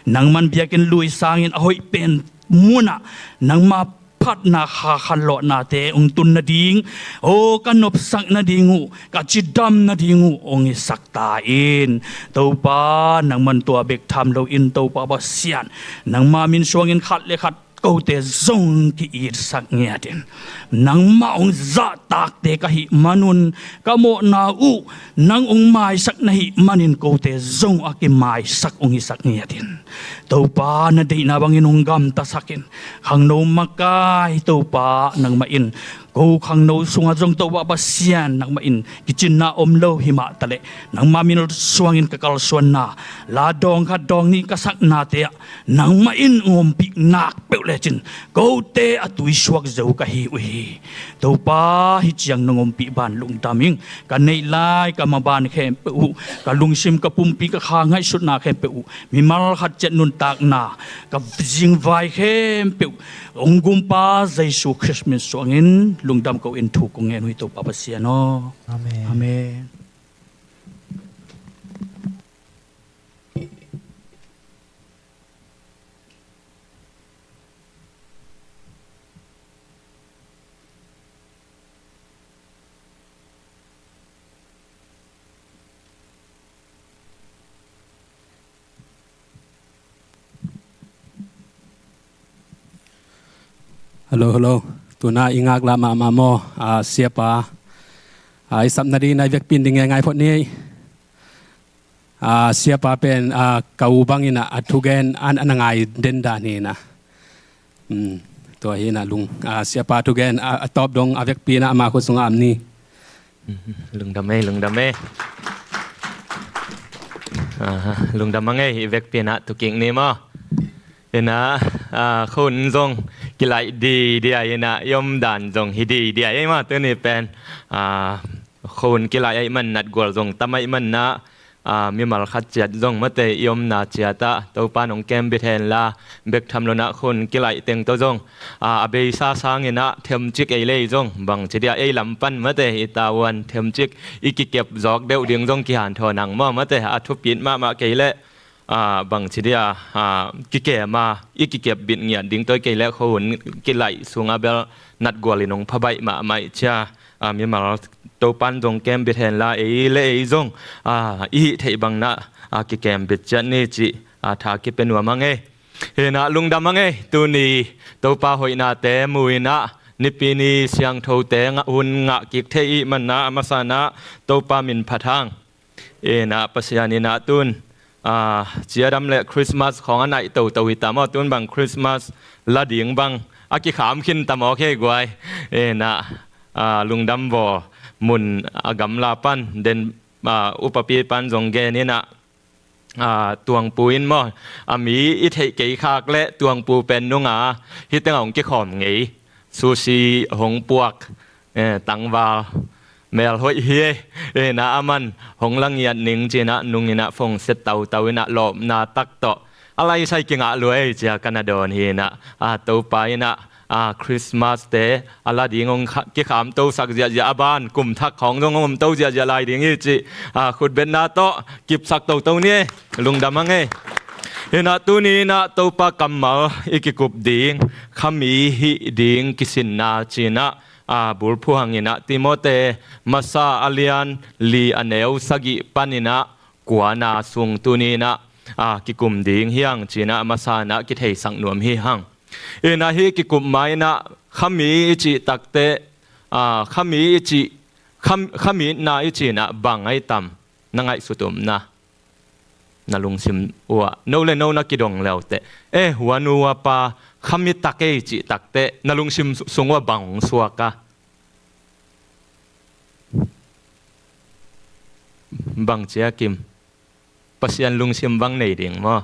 nangman biakinn lui sangin a hoih pen munah nangma phatna, kha khanlawhnate hong tun nading, o, ka nopsak nading uh, ka cidam nading uh hong hisak ta in. Topa, nangman tua bek tham loin Topa Pasian, nangma min suangin khat le khat kote zong ki-itsak ngiat in, nangmah hong zahtakte ka hih manun ka mawhna uh nang hong maisak na hih manin kote zong a kimaisak hong hisak ngiat in. Topa, na deihna bangin hong gamtasak in. Khangno makai Topa, nangmah in ko khangno sungah zong Topa Pasian, nangmah in kicinna om lo hi mah taleh, nangma min suangin ka kalsuanna, la dawng khat dawng nih ka saknate ah nangmah in hong ompih ngak peuh lecin, kote a tuisuak zo ka hi uh hi. Topa, hih ciang nong ompih ban lungdam ing. Ka neih lai ka maban khempeuh uh, ka lungsim, ka pumpi, ka kha ngaihsutna khempeuh uh, mimal khat ciat nuntakna, ka zingvai khempeuh hong gumpa Jesu Khrist min suangin lungdam ko-in thu kong ngen uh hi Topa Pasian aw. Amen. Amen. Hello, hello. Tuna i ngaklah mahmah maw, a, siapa, a, i sap nading na i vekpi in ding ngai phot ni. A, siapa pen, a, ka u bangin a, a thugen an, an a ngai den dan hi na. Um, tua hi na lung, a, siapa thugen a, a tawp dong a vekpi na ama khut sungah am ni. Lungdam ei, lungdam ei. Aha, lungdam a ngei, i vekpi na thukik ni maw. Ina, a, khun zong kilaih di dia ina, i om dan zong hi di dia ei maw, tuni pen. A, khun kilaih ahih man natgual zong tam ahih man na, a, mimal khat ciat zong mate i omna ciat ah Topa nong kembit hen la, bek tham lo na khun kilaih teng tawh zong, a, a beisa sangin ah themcik ei lei zong bangci dia ei lam pan mate i tavuan themcik i kikep zawk deuh ding zong kihanthawn ang maw mate a thupit mahmah kei leh, a, bangci dia, a, kikem a i kikep bit ngiat ding tawi kei leh khun kilaih sungah bel natgual in hong phabaih mahmah ih cia. a, mimal Topan zong kembit henla, ei le ei zong, a, i hih theih bangin ah, a, kikembit ciat ni cih, a, tha kipia nuam a ngei. Hi in ah lungdam a ngei, tuni Topa hoihnate mu in ah, Nipi ni siangthote ngah, hun ngah kik thei i hih manin ah, a masa in ah Topa min phat hang. Hi in ah Pasian in ah tun, a, ciadam le Christmas khawng a naih toto hi ta maw, tun bang Christmas la ding bang a kikham khin ta maw, kei guai. Hi in ah, a, lungdam vaw, mun a gamla pan den, a, upapi pan zong gen in ah, a, tuangpu in maw, a mi i theih kei khak leh tuangpu pen nung a, hih teng ah hong kikhawm ngei. Sushi hong puak, eh, tangval, mel hoih hi, eh, na a man hong la ngiat ning ci in ah nung in ah phone set toto in ah lawpna tak tawh a laisai kingah lua ei ci a ka na dawn hi in ah, a, Topa in ah, a, Christmas te a la ding hong kha-, kikhamtosak ziahziah a ban, kum thak khawng zong hong omto ziahziah lai ding hi cih, a, khutbetna tawh kipsak toto ni ei, lungdam a ngei. Hi in ah tuni in ah Topa kammal i kikup ding, khami hih ding kisinna ci in ah, a, bulphuh hang in ah Timote masa a lian li a neu sagih pan in ah kuana sung tuni in ah, a, kikum ding hi hang ci in ah a masa in ah kitheisak nuam hi hang. Hi in ah hih kikup ma in ah khami i cih takteh, a, khami i cih, kham-, khami itna i cih in ah bang ahi tam, na ngaihsut omna, na lungsim uah, no le no na kidong le uh teh, eh, huanu huapa khami tak ei cih takteh na lungsim su-, sung uah bang hong suak a? Bang ci a, Kim? Pasian lungsim bang nei ding maw?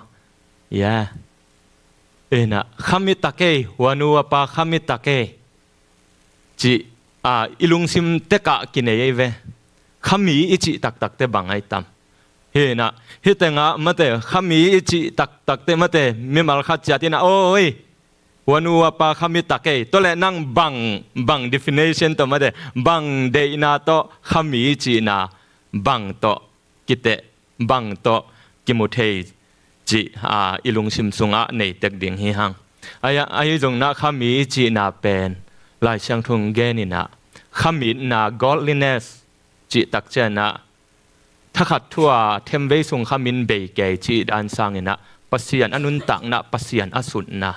Ya. Hi in ah khami tak ei, huanu huapa khami tak ei cih, a, i lungsim tek ah kinei ei ve. Khami i cih taktak teh bang ahi tam? Hi in ah hih teng ah mate, khami i cih taktak teh mate, mimal khat ciat in ah, oi, huanu huapa khami tak ei. Tua leh nang bang, bang definition tawh mate, bang deihna tawh khami cihna bang tawh kiteh, bang tawh kimu thei cih, a, i lungsim sung ah nei tek ding hi hang. Ahi, ahi zongin ah khami i cihna pen Lai Siangtho in gen in ah khamitna, godliness cih tak ciang ah, thakhat thu-a themvei sung khamin bei kei cih dan sangin ah Pasian a nuntakna, Pasian a sutna,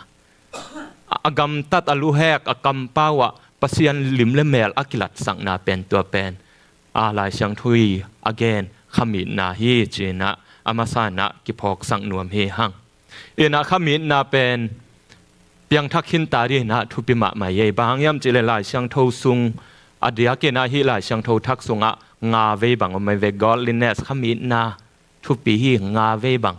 a, a gamtat, a luhek, a kampau ah Pasian lim le mel a kilatsakna pen, tua pen, a, Lai Siangtho in a gen khamitna hi ci in ah a masa in ah kiphawksak nuam hi hang. Hi in ah khamitna pen piangthak khinta ding in ah thupi mahmah hi ei. Bang hang hiam cih leh Lai Siangtho sung a diakin ah hih Lai Siangtho thak sungah nga vei bang om ei ve. Godliness, khamitna, thupi hi, nga vei bang,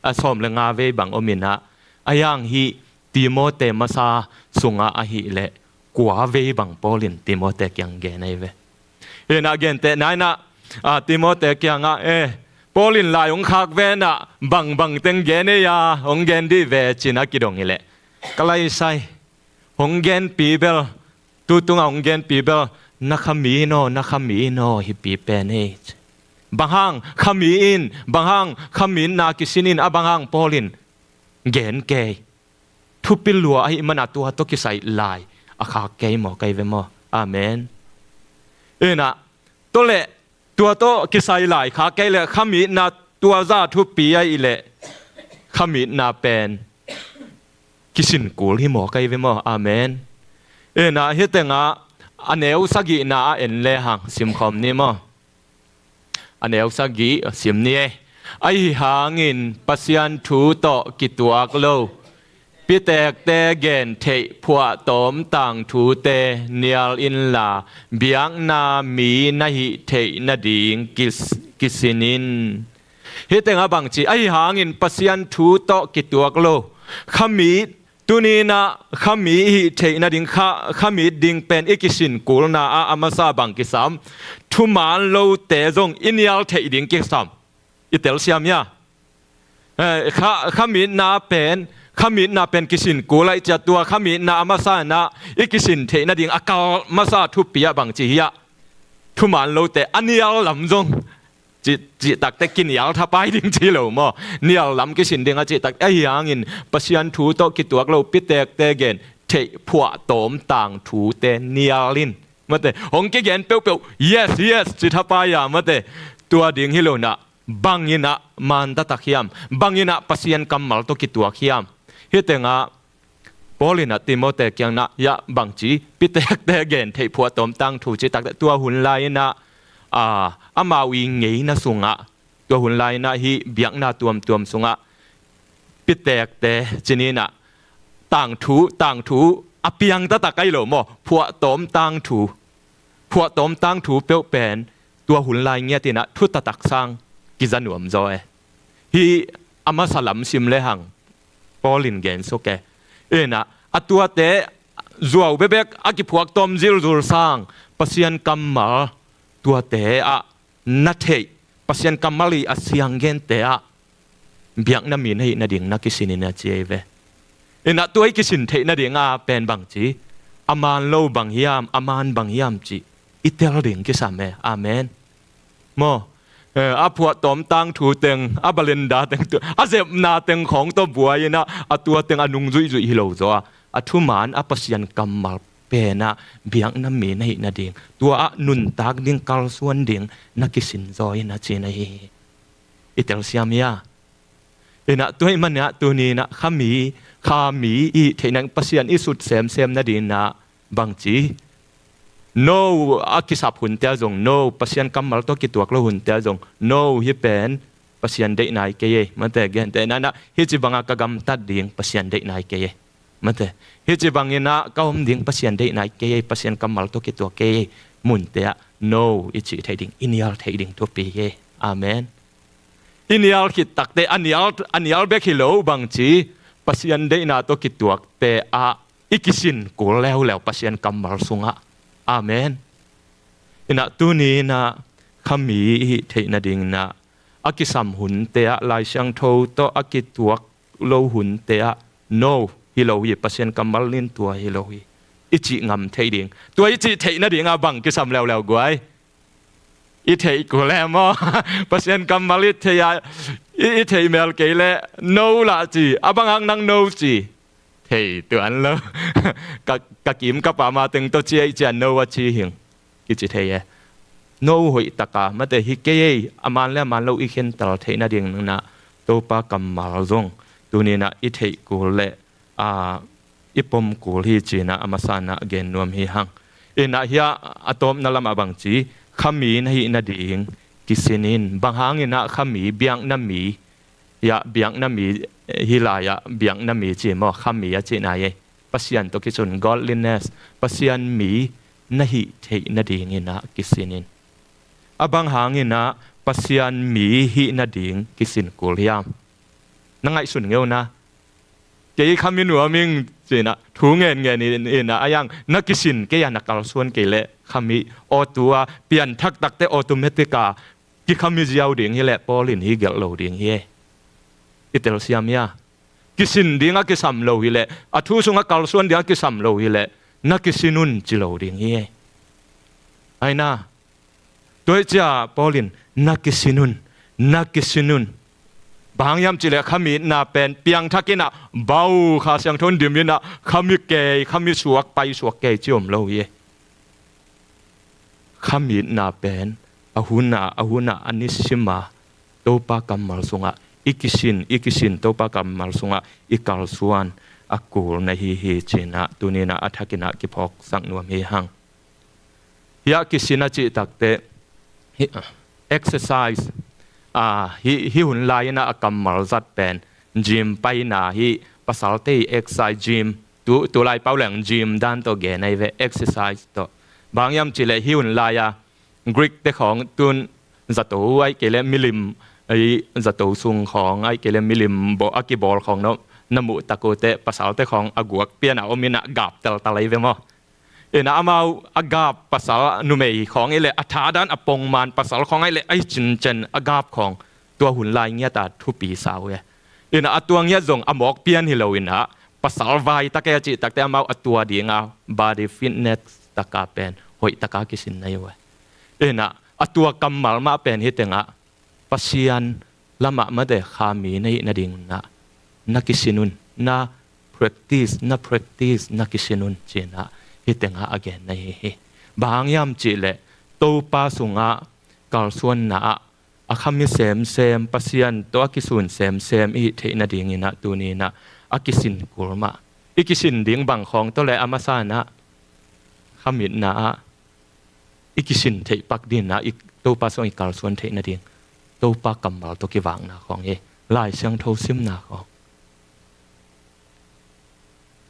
a, sawm le nga vei bang om in ah, ahi hang hih Timote masa sungah ahih leh kua vei bang Paul in Timote kiang gen ei ve. Hi in ah gentehna in ah, a, Timote kiangah, eh, Paul in lai hong khak ve in ah, bangbang teng gen ei a, hong gen dih ve ci in ah kidong hi leh, ka laisai, hong genpi bel, tu tungah hong genpi bel, na khami in aw, na khami in aw, hipi pen ei. Bang hang khami in, bang hang khamitna kisin in, a bang hang Paul in gen kei? Thupi lua ahih manin ah tua tawh kisai lai a khak kei maw, kei ve maw? Amen. Hi in ah, tua leh tua tawh kisai lai khak kei leh khamitna tua zah thupi ahih leh khamitna pen kisin kul hi maw, kei ve maw? Amen. Hi in ah hih teng ah a neu sagihna ah en le hang, simkhawm ni maw? A neu sagih sim ni ei. Ahi hangin Pasian thu tawh kituak lo pitekte gen theih phuahtawm tangthute nial inla, biakna mi na hih theih nading kis-, kisin in. Hih teng ah bang ci, ahi hangin Pasian thu tawh kituak lo, khamit, tuni in ah khami i hih theih nading, kha, khamit ding pen i kisin kulna ah a masa bang kisam, thuman lote zong i nial theih ding kisam. I telsiam hia? Eh, kha, khamitna pen, khamitna pen kisin kul ahih ciang, tua khamitna a masa in ah i kisin theih nading a kal masa thupi ah bang ci hiam? Thuman lote a nial lam zong, cih, cih tak teh kinial thapai ding ci lo maw? Nial lam kisin ding a cih tak teh, ahi hangin Pasian thu tawh kituak lo pitekte gen theih phuahtawm tangthute nial in. Mate, hong kigen peuhpeuh, yes, yes, ci thapai a, mate, tua ding hi lo in ah, bang in ah man taktak hiam, bang in ah Pasian kammal tawh kituak hiam. Hih tengah Paul in ah Timoti kiangah, hiah bangci, pitekte gen theih phuahtawm tangthu cih takteh, tua hun lai in ah, a, amau i ngeina sungah, tua hun lai in ah hih biakna tuamtuam sungah pitekte ci ni in ah, tangthu, tangthu a piang taktak ahi lo maw, phuahtawm tangthu, phuahtawm tangthu peuh pen tua hun lai ngiat in ah thu taktak sang kiza nuam zaw e. Hih a masa lam sim lehang Paul in gen suk e. In ah, a tuate zuau bekbek a kiphuaktawm zilzul sang, Pasian kammal tuate ah na theih, Pasian kammal i a siang gente ah biakna mi na hih nading na kisin in a ci ahi ve. In ah tua i kisin theih nading a pen bangci, a man lo bang hiam, a man bang hiam cih i tel ding kisam e. Amen. Maw, eh, a phuahtawm tangthu teng, a balenda teng, tu, a zepna teng khawng tawh buai in ah, a tua teng a nung zuihzuih hi lo zaw a, a thuman a Pasian kammal pen ah biakna mi na hih nading, tua ah nuntak ding, kalsuan ding na kisin zaw in a ci na hi hi. I telsiam hia? In ah tua ahih manin ah tuni in ah khami, khami i theih nading, Pasian i sut semsem nading in ah bangci, no a kisap hunte ah zong, no, Pasian kammal tawh kituak lo hunte ah zong, no, hih pen Pasian deih nai kei e, mate, gentehna in ah, hih ci bangah ka gamtat ding Pasian deih nai kei e. Mate, hih ci bang in ah ka om ding Pasian deih nai kei e, Pasian kammal tawh kituak kei e, munte ah no i cih theih ding, i nial theih ding thupi hi e. Amen. I nial khit takteh, a nial, a nial bek hi lo, bangci, Pasian deihna tawh kituakte ah i kisin kul leuleu Pasian kammal sungah. Amen. In ah tuni in ah khami i hih theih nading in ah, a kisam hunte ah, Lai Siangtho tawh a kituak lo hunte ah, no, hi lo hi, Pasian kammal in tua hi lo hi, i cih ngam theih ding. Tua i cih theih nading ah bang kisam leuleu guai? I theih kul e maw? Pasian kammal i theih a, i, i theih mel kei leh no lah ci, a bang hang nang no ci? Thei tuan lo. Ka, ka kim ka pam a teng tawh ci a, i ci a no a ci hing, kici thei e. No hoih taka, mate, hi kei e, a man le a man lo i khentel theih nading in ah Topa kammal zong tuni in ah i theih kul leh, a, i pom kul hi ci in ah a masa in ah gen nuam hi hang. In ah hiah a tawpna lamah bangci, khami na hih nading kisin in. Bang hang in ah khami, biakna mi, hiah biakna mi, eh, hih lai ah biakna mi ci maw, khami a cih nai e. Pasian tawh kisun, godliness, Pasian mi na hih theih nading in ah kisin in. A bang hang in ah Pasian mi hih nading kisin kul hiam? Na ngaihsun ngeu na. Kei khami nuam ing ci in ah thu ngenngen in, in ah, a yang na kisin kei a, na kalsuan kei leh khami, aw, tua pianthak takteh automatic a kikhami ziau ding hi leh Paul in hih gelh lo ding hi e. I telsiam hia? Kisin ding a kisam lo hi leh, a thu sungah kalsuan ding a kisam lo hi leh, na kisin un ci lo ding hi e. Aina, tua hi cia Paul in na kisin un, na kisin un. Bang hang hiam cih leh khami itna pen piangthak in ah, bau, Kha Siangtho in dim in ah, khami kei, khami suak, paisuak kei ci om lo hi e. Khami itna pen a hun ah, a hun ah, a nisim a Topa kammal sungah i kisin, i kisin Topa kammal sungah i kalsuan a kul na hi hi ci in ah tuni in ah a thak in ah kiphawksak nuam hi hang. Hiah kisin a cih takteh, hih, exercise, a, hih, hih hun lai in ah a kammal zat pen gym paina, hih pasalte i exercise, gym, tu, tu lai pau leng gym dan tawh gen ahi ve, exercise tawh. Bang hang hiam cih leh hih hun lai a Greek te khawng tun zato ahih kei leh milim, ei, zato sung khawng ahih kei leh milim bawl, a kibawl khawng na, na muh tak uh teh, pasalte khawng a guak pian a om in ah gap taltal ahi ve maw. In ah amau a gap, pasal numei khawng ahih leh a thadan a pongman, pasal khawng ahih leh a hi cincin a gap khawng, tua hun lai ngiat a thupi sa uh e. In ah a tua ngiat zong a mawk pian hi lo in ah, pasal vai tak e a cih takteh amau a tua ding a body fitness taka pen hoih taka kisin na hi uh e. In ah a tua kammal mah pen hih tengah Pasian lamah mate, khami na hih nading in ah na kisin un, na practice, na practice, na kisin un ci in ah hih tengah a gen na hi hi. Bang hang hiam cihleh Topa sungah kalsuanna ah a khami semsem, Pasian tawh a kisun semsem i hih theih nadingin ah tuni-in ah a kisin kul mah. I kisin ding bang khawng tawh leh a masa-in ah khamitna ah i kisin theih pak dingin ah i Topa sungah i kalsuan theih nading Topa kammal tawh kivakna khawng hi. Lai Siangtho simna khawng.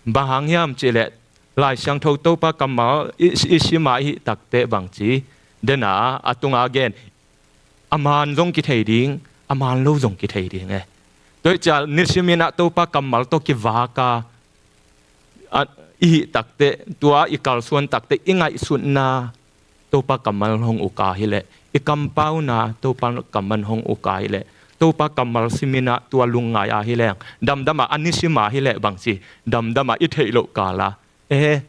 Bang hang hiam cihleh Lai Siangtho Topa kammal i, i sim a i hih takteh bangci, den a, a tunga gen, a man zong kithei ding, a man lo zong kithei ding e. Tua hi ciah nisimin ah Topa kammal tawh kivak a, a, i hih takteh, tua i kalsuan takteh i ngaihsutna Topa kammal hong uk a hileh, i kampauna Topa kammal hong uk a hileh, Topa kammal simin ah tua lungngai a hileh, damdam a, a nisim a hileh bangci, damdam a i theih loh kal a, e,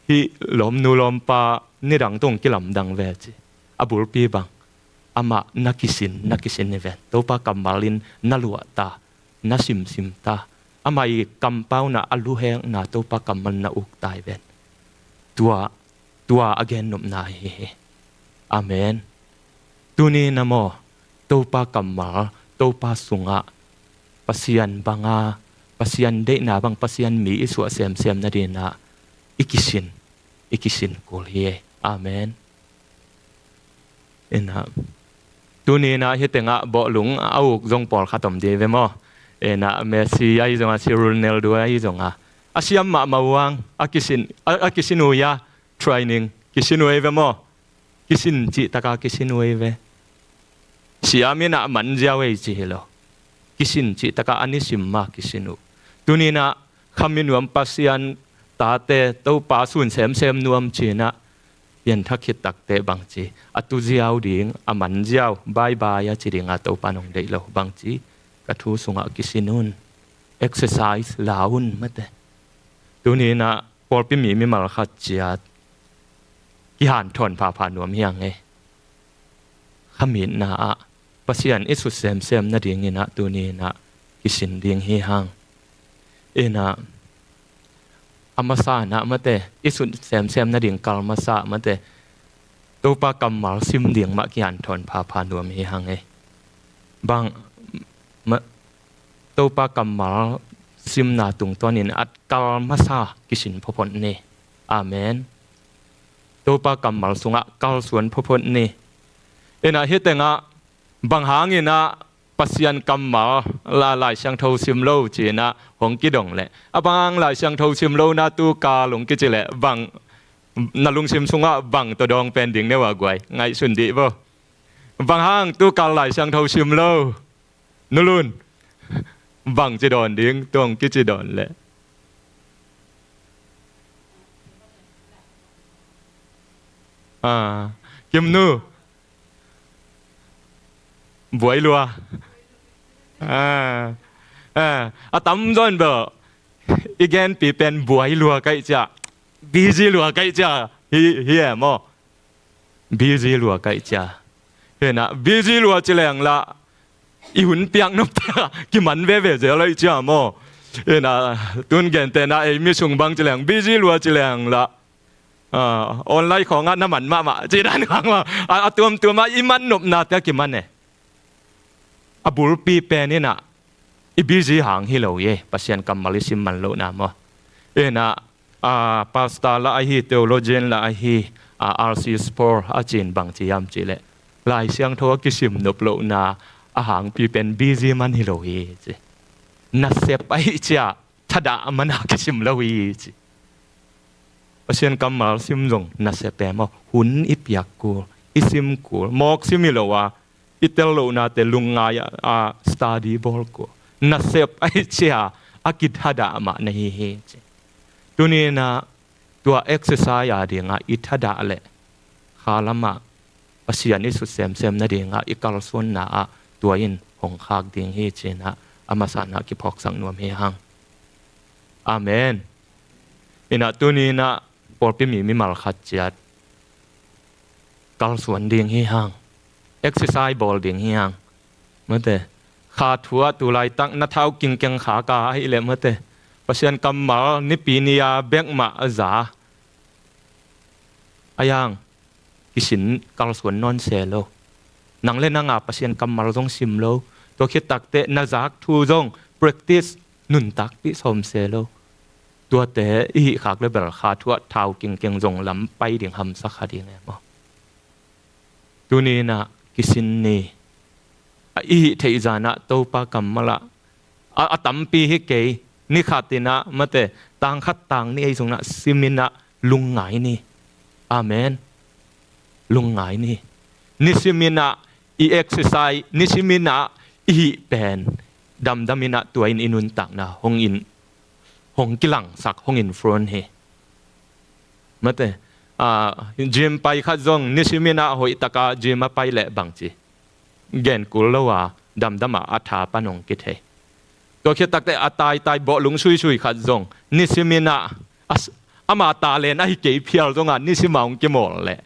hih lawmnu lawmpa nidang tawh kilamdang ve ci. A bulpi bang, amah na kisin, na kisin hi ven. Topa kammal in na luah ta, na simsim ta. Amah i kampauna, a luhekna Topa kammal na uk ta hi ven. Tua, tua a gennopna ahi hi. Amen. Tuni-in ah maw, Topa kammal, Topa sungah Pasian banga, Pasian deihna bang, Pasian mi i suah semsem nadingin ah i kisin, i kisin kul hi. Amen. Ina, tuni-in ah hih tengah bawhlung a uk zong pawlkhat om ding ve maw? Ina, Messi ahi zongah, si Ronaldo ahi zongah, a siam mahmah uh hang, a kisin, a, a kisin uh hi a, training kisin uh hi ve maw? Kisin cih taka kisin uh hi ve. Siam in ah man ziau ei ci hi lo. Kisin cih taka a nisim mah kisin uh. Tuni-in ah khami nuam, Pasian tate, Topa sun semsem nuam ci-in ah pianthak khit takteh bangci, a tu ziau ding, a man ziau, bye bye a ci ding a Topa in hong deih lo. Bangci, ka thu sungah kisin un, exercise la un, mate. Tuni-in ah pawlpi mi mimal khat ciat kihanthawn phapha nuam hi hang e. Khamitna ah Pasian i sut semsem nadingin ah tuni-in ah kisin ding hi hang. Ina, a masa-in ah mate, i sut semsem nading kal masa mate, Topa kammal sim ding mah kihanthawn phapha nuam hi hang e. Bang, ma, Topa kammal simna tungtawnin a kal masa kisin photphot ni. Amen. Topa kammal sungah kalsuan photphot ni. Ina, hih tengah bang hangin ah Pasian kammal la, Lai Siangtho sim lo ci-in ah hong kidong leh, a bang hang Lai Siangtho sim lo na tu kal hong kici leh, bang na lungsim sungah bang tawh dawng pen ding ne uh a guai, ngaihsun dih vo. Bang hang tu kal Lai Siangtho sim lo, Nu Lun, bangci dawn ding, tua hong kici dawn leh? Ah, Kimnu, buai lua. Ah, ah, a tamzaw in bel i genpi pen buai lua ka hih ciang, busy lua ka hih ciang hi, hi e maw? Busy lua ka hih ciang. Hi na, busy lua ci leng lah i hun piak nop tak a kiman veve zel ahih ciang maw? Hi na, tun gentehna ei mi sung bang ci leng, busy lua ci leng lah, ah, online khawngah na man mahmah cih dan khawng maw? A, a tuamtuam ah i man nopnate a kiman e. A bulpi pen in ah i busy hang hi lo hi, Pasian kammal i sim man lohna maw? Hi na, ah, pastor lah ahi, theologian lah ahi, ah, R C Sproul a cih in bang ci hiam cih leh, Lai Siangtho a kisim nop lohna a hangpi pen busy man hi lo hi ci. Nasep ahih ciang thadah man a kisim lo hi ci. Pasian kammal sim zong nasep e maw? Hun i piak kul, i sim kul, mawk sim hi lo a, i tel lohnate lungngai a, a study bawl kul, nasep ahih ciang a kithadah mah na hi hi ci. Tuni in ah tua exercise a dingah i thadah leh kha lamah Pasian i sut semsem nadingah i kalsuanna ah tua in hong khak ding hi ci-in ah a masa-in ah kiphawksak nuam hi hang. Amen. Hi na, tuni in ah pawlpi mi mimal khat ciat kalsuan ding hi hang. Exercise bawl ding hi hang. Mate, kha thu ah tu laitak na thau kingkeng kha ka ahih leh mate, Pasian kammal nipi ni a bek mah a za. a yang kisin kalsuan nawn se lo. Nang le nang a Pasian kammal zong sim lo. Tua khit takteh na zak thu zong practice nuntakpih sawm se lo. Tuate i hih khak le bel kha thu ah thau kingking zong lam pai ding hamsa kha ding e maw? Tuni in ah kisin ni. A i hih theih zan ah Topa kammal ah a, a tampi hi kei. Ni khat in ah mate, tang khat tang nih ei sung ah sim in ah lungngai ni. Amen. Lungngai ni. Nisim in ah i exercise, nisim in ah i hih pen damdam in ah tua in i nuntakna hong in, hong kilangsak, hong influence hi. Mate, ah, gym pai khat zong nisim in ah hoih taka gym a pai leh bangci gen kul lo a, damdam a a tha pan hong kithei. Tua khit takteh a taitai bawhlung suisui khat zong nisim in ah a s-, ama talent ahi kei phial zong a nisim a hong kimawl leh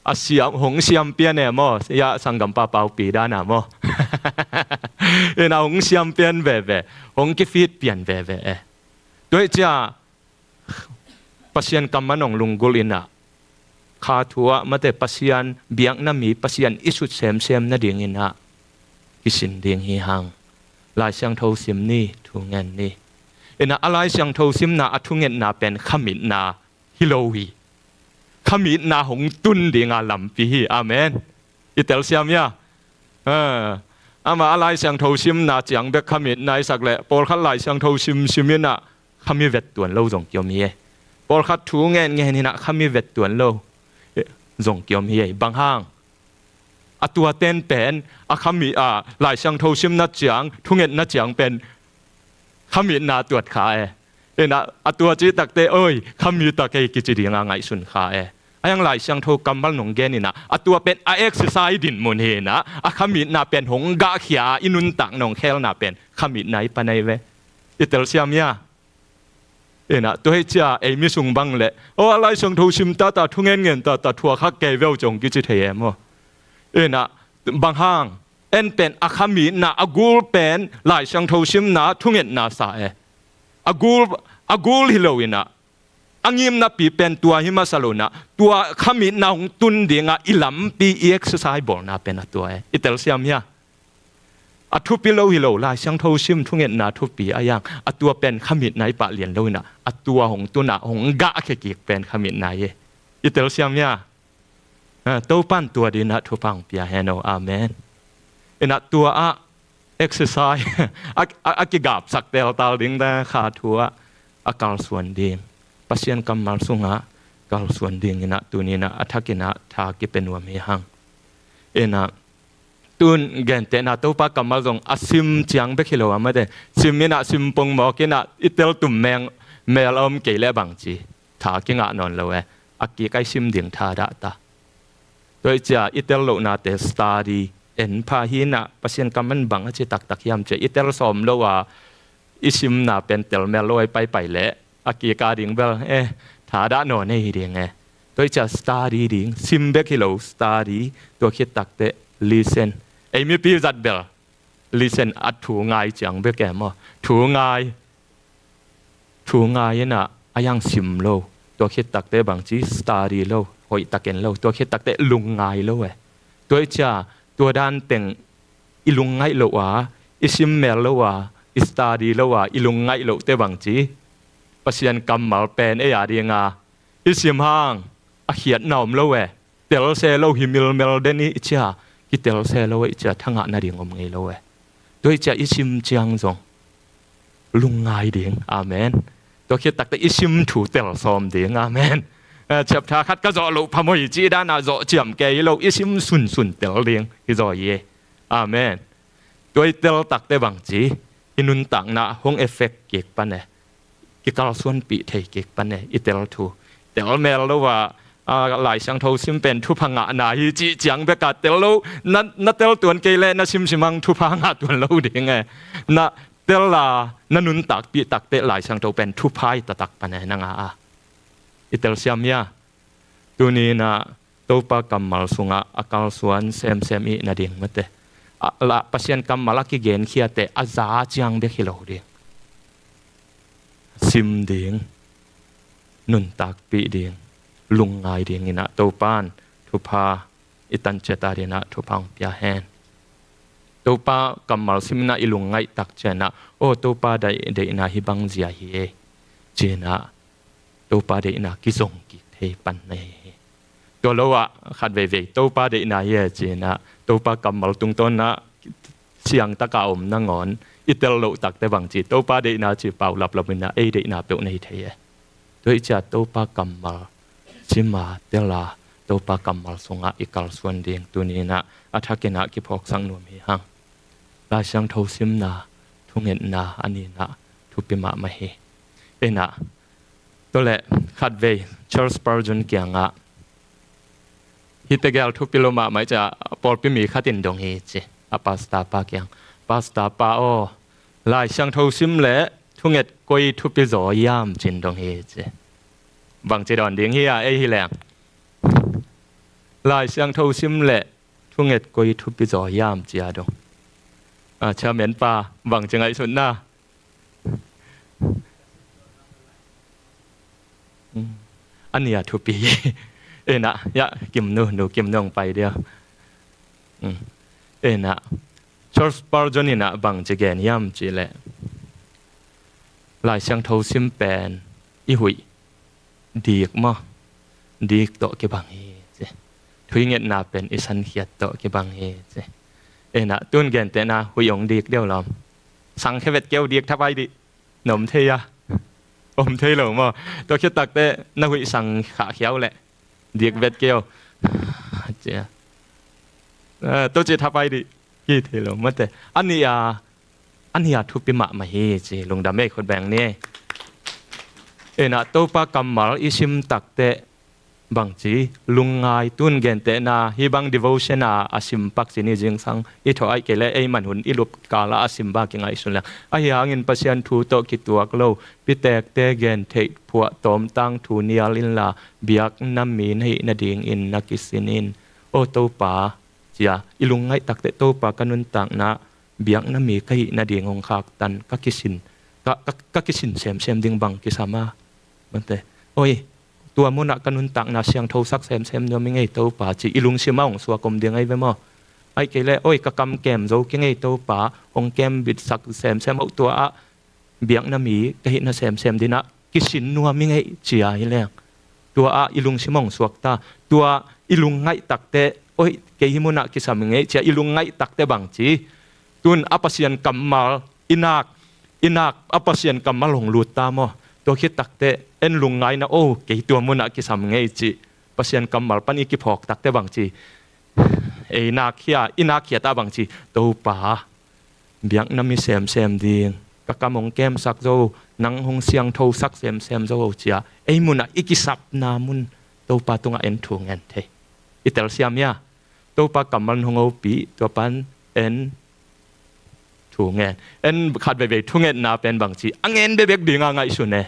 a siam, hong siam pian e maw? Ya, sanggampa Paupi dan a maw? In ah hong siam pian veve, hong kifit pian veve e. Tua hi cia Pasian kammal hong lunggulh in ah kha thu ah mate, Pasian biakna mi, Pasian i sut semsem nading in ah kisin ding hi hang. Lai Siangtho sim ni, thu ngen ni. In ah a Lai Siangtho simna, a thungetna pen khamitna hi lo hi. Khamitna hong tun ding a lampi hi. Amen. I telsiam hia? Ah, amah a Lai Siangtho simna ciang bek khamitna i sak leh, pawlkhat Lai Siangtho simsim in ah khami vettuan lo zong kiom hi e. Pawlkhat thu ngen ngen in ah khami vettuan lo, eh, zong kiom hi e. Bang hang? A tua ten pen a khami, a Lai Siangtho simna ciang, thungetna ciang pen khamitna tuat kha e. In ah a tua cih takteh, oi, khami ta kei kici ding a ngaihsun kha e. A yang Lai Siangtho kammal nong gen in ah a tua pen a exercise dinmun hi in ah, a khamitna pen hong gahkhia a, i nuntakna hong khelna pen khamitna i pan ahi ve. I telsiam hia? In ah tua hi cia ei mi sung bang leh, o, a Lai Siangtho sim tata, thungen ngen tata, thuak kha kei ve uh ci hong kici thei e maw? In ah bang hang? En pen a khamitna, a gul pen Lai Siangtho simna, thungetna sa e. A gul, a gul hi lo in ah, a ngimnapi pen tua hi masa lo in ah, tua khamitna hong tun ding a i lampi, i exercise bawlna pen a tua e. I telsiam hia? A thupi lo hi lo, Lai Siangtho sim, thungetna thupi a yang, a tua pen khamitna i pah lian lo in ah, a tua hong tun a hong gahkhia kik pen khamitna hi e. I telsiam hia? Ah, Topan tua ding in ah thupha hong pia hen aw. Amen. In ah tua ah exercise a, a, a kigapsak teltal ding, tua kha thu ah a kalsuan ding, Pasian kammal sung ah kalsuan ding in ah tuni in ah a thak in ah tha kipia nuam hi hang. In ah tun gentehna Topa kammal zong a sim ciang bek hi lo a, mate, sim in ah, sim pongmawk in ah i tel tum meng mel a om kei leh bangci tha kingah nawn lo e. A kik a i sim ding thadah ta. Tua hi cia i tel lohnate study en pha hi in ah, Pasian kammal in bang a ci taktak hiam ci a i tel sawm lo a, i simna pen tel mel lo a i paipai leh a kik a ding bel, eh, thadah nawn hi ding e. Tua hi cia study ding, sim bek hi lo, study, tua khit takteh listen. Ei mipi zat bel listen a thu ngai ciang bek e maw? Thu ngai, thu ngai in ah a yang sim lo. Tua khit takteh bangci study lo, hoih tak en lo. Tua khit takteh lungngai lo e. Tua hi cia tua dan teng i lungngaih loh a, i sim mel lo a, i study lo a, i lungngaih loh teh bangci Pasian kammal pen ei a ding a i sim hang a khiatna om lo e. Tel se lo hi milmel den i cia, kitel se lo i cia, thangah nading om ngei lo e. Tua hi cia i sim ciang zong lungngai ding. Amen. Tua khit takteh i sim thu tel sawm ding. Amen. Eh, chapter khat ka zawh loh phamawh hi cih dan a zawh ciam kei lo, i sim sunsun tel ding hi zaw hi e. Amen. Tua i tel takteh bangci i nuntakna hong effect kik pan e, kikalsuanpih thei kik pan e, i tel thu. Tel mel lo a, a, Lai Siangtho sim pen thupha ngahna hi cih ciang bek a tel lo, na, na tel tuan kei leh na simsim hang thupha ngah tuan lo ding e. Na tel a na nuntakpih takteh Lai Siangtho pen thupha hi taktak pan e, nang a a. I telsiam hia? Tuni in ah Topa kammal sung ah a kalsuan semsem i hih nading, mate, a, la, Pasian kammal a kigenkhiate a za ciang bek hi lo ding. Sim ding, nuntakpih ding, lungngai dingin ah Topa'n thupha i tan ciat a dingin ah thupha hong pia hen. Topa kammal sim in ah i lungngaih tak ciangin ah, aw, Topa deih, deihna hih bang zia hi e, ci-in ah Topa deihna kizong kik thei pan na hi hi. Tua lo ah khat veivei Topa deihna hi e ci-in ah Topa kammal tungtawn ah siangtak a om nangawn i tel loh takte bang ci, Topa deihna ci pau laplap in ah ei deihna peuh na hi thei e. Tua hi ciang Topa kammal sim a tel a, Topa kammal sungah i kalsuan ding tuni-in ah a thakin ah kiphawksak nuam hi hang. Lai Siangtho simna, thungetna a ni-in ah thupi mahmah hi. Ei-in ah, tua leh khat vei Charles Spurgeon kiangah, hih tegel thupi lo mahmah hi ciang pawlpi mi khat in dong hi ci. A pastor pa kiang, "Pastor pa aw, Lai Siangtho sim leh thunget koi thupi zaw hiam?" ci-in dong hi ci. Bangci dawn ding hi a, ei hi leng? Lai Siangtho sim leh thunget koi thupi zaw hiam ci-a dong. A, chairman pa, bangci ngaihsutna? Mm. A ni a thupi. Ei-in ah, ya, Kim nu, nu Kim nu hong pai dia. Mm. Ei-in ah, Charles Spurgeon in ah bangci gen hiam cih leh, Lai Siangtho sim pen i huih dik maw, dik tawh kibang hi ci. Thu i ngetna pen i sankhiat tawh kibang hi ci. Ei-in ah, tun gentehna huih hong dik deuh lawm. Sangkhia vet kei o, dik thapai dih. Na om thei a? Om thei lo maw? Tua khit takteh na huih sang khahkhia uh leh, dik vet kei o, ci a, eh, tua ci thapai dih. Ki thei lo mate. A ni a, a ni a thupi mahmah hi ci. Lungdam ei, khut beng ni. Ei-in ah, Topa kammal i sim takteh bangci lungngai, tun gentehna hih bang devotion a a sim pak ci ni, zingsang i thawh, ahih kei leh ei man hun i lup kal ah a sim bang kingaihsun leng. Ahi hangin Pasian thu tawh kituak lo pitekte gen theih phuahtawm tangthu nial inla, biakna mi na hih nadingin na kisin in. Aw Topa, ci a i lungngaih takteh, Topa, ka nuntakna biakna mi ka hih nading hong khaktan, ka kisin, ka, ka, ka kisin semsem ding bang kisam a? Mate. Oi, tua munah ka nuntakna siangthosak semsem nuam ing ei Topa, ci i lungsim ah hong suak om ding ahi ve maw? Ahih kei leh, oi, ka kam kem zo keng ei Topa, hong kem bitsak semsem o, tua ah biakna mi ka hihna semsem dingin ah kisin nuam ing ei, ci a hi leng, tua ah i lungsim ah hong suak ta. Tua i lungngaih takteh, oi, kei hih munah kisam ing ei, ci a i lungngaih takteh bangci, tun a Pasian kammal i nak, i nak a Pasian kammal hong lut ta maw? Tua khit takteh en lungngaihna, o, kei tua munah kisam ing ei, ci Pasian kammal pan i kiphawk takteh bangci, ei nakkhia, i nakkhia ta bangci, Topa, biakna mi semsem ding, ka kam hong kemsak zo, nang hong siangthosak semsem zo, ci a ei munah i kisapna mun Topa tungah en thu ngen thei. I telsiam hia? Topa kammal hong hopih, tua pan en thu ngen. En khat veivei thungetna pen bangci, a ngen bekbek ding a ngaihsun e.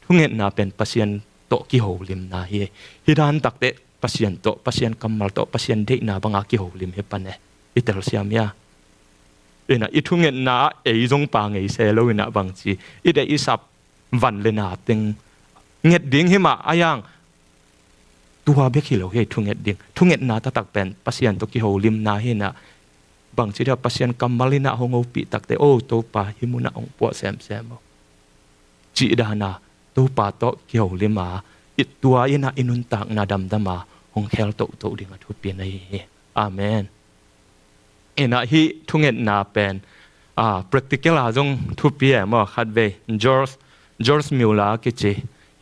Thungetna pen Pasian tawh kiholimna hi. Hih dan takteh Pasian tawh, Pasian kammal tawh, Pasian deihna banga kiholim hi pan e. I telsiam hia? Ei-in ah, i thungetna ah ei zong pha ngei se lo in ah bangci, i deih i sap van le na teng nget ding hi mah, a yang tua bek hi lo hi, thunget ding. Thungetna taktak pen Pasian tawh kiholimna hi in ah, bangci dia Pasian kammal in ah hong hopih takteh, o Topa, hih munah hong puah semsem o, cih dan a Topa tawh kiholim a, i tua in ah i nuntakna damdam a hong khel tohtoh ding a thupi na hi hi. Amen. Ei-in ah, hih thungetna pen, a, practical a zong thupi e maw? Khat vei George, George Muller kici,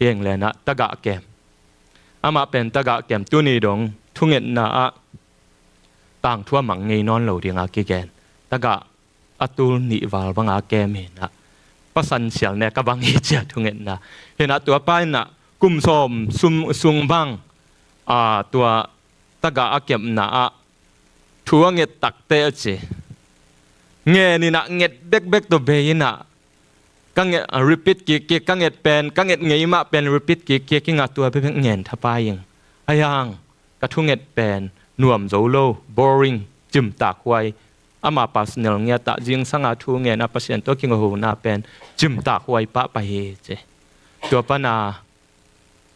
hi eng leh in ah, tagah kem. Amah pen tagah kem, tuni dong thungetna ah tangthu a mang ngei nawn lo ding a kigen. Tagah a tul nih val banga kem hi in ah, pasan sial nek a bang hi, ci a thungetna. Hi in ah, tua pa in ah kum sawm sung, sung bang, a, tua tagah a kepna ah thu a nget takteh, a ci, ngen in ah nget bekbek tawh bei in ah, ka nget, a, repeat kikkik, ka nget pen, ka nget ngei mah pen repeat kikkik ing a, tua bekbek ngen thapai ing. A yang ka thunget pen nuam zo lo, boring, cimtak huai. Ama personal ngiat ah zingsang a thu ngen a Pasian tawh kingahona pen cimtak huai pahpah hi, ci. Tua pan a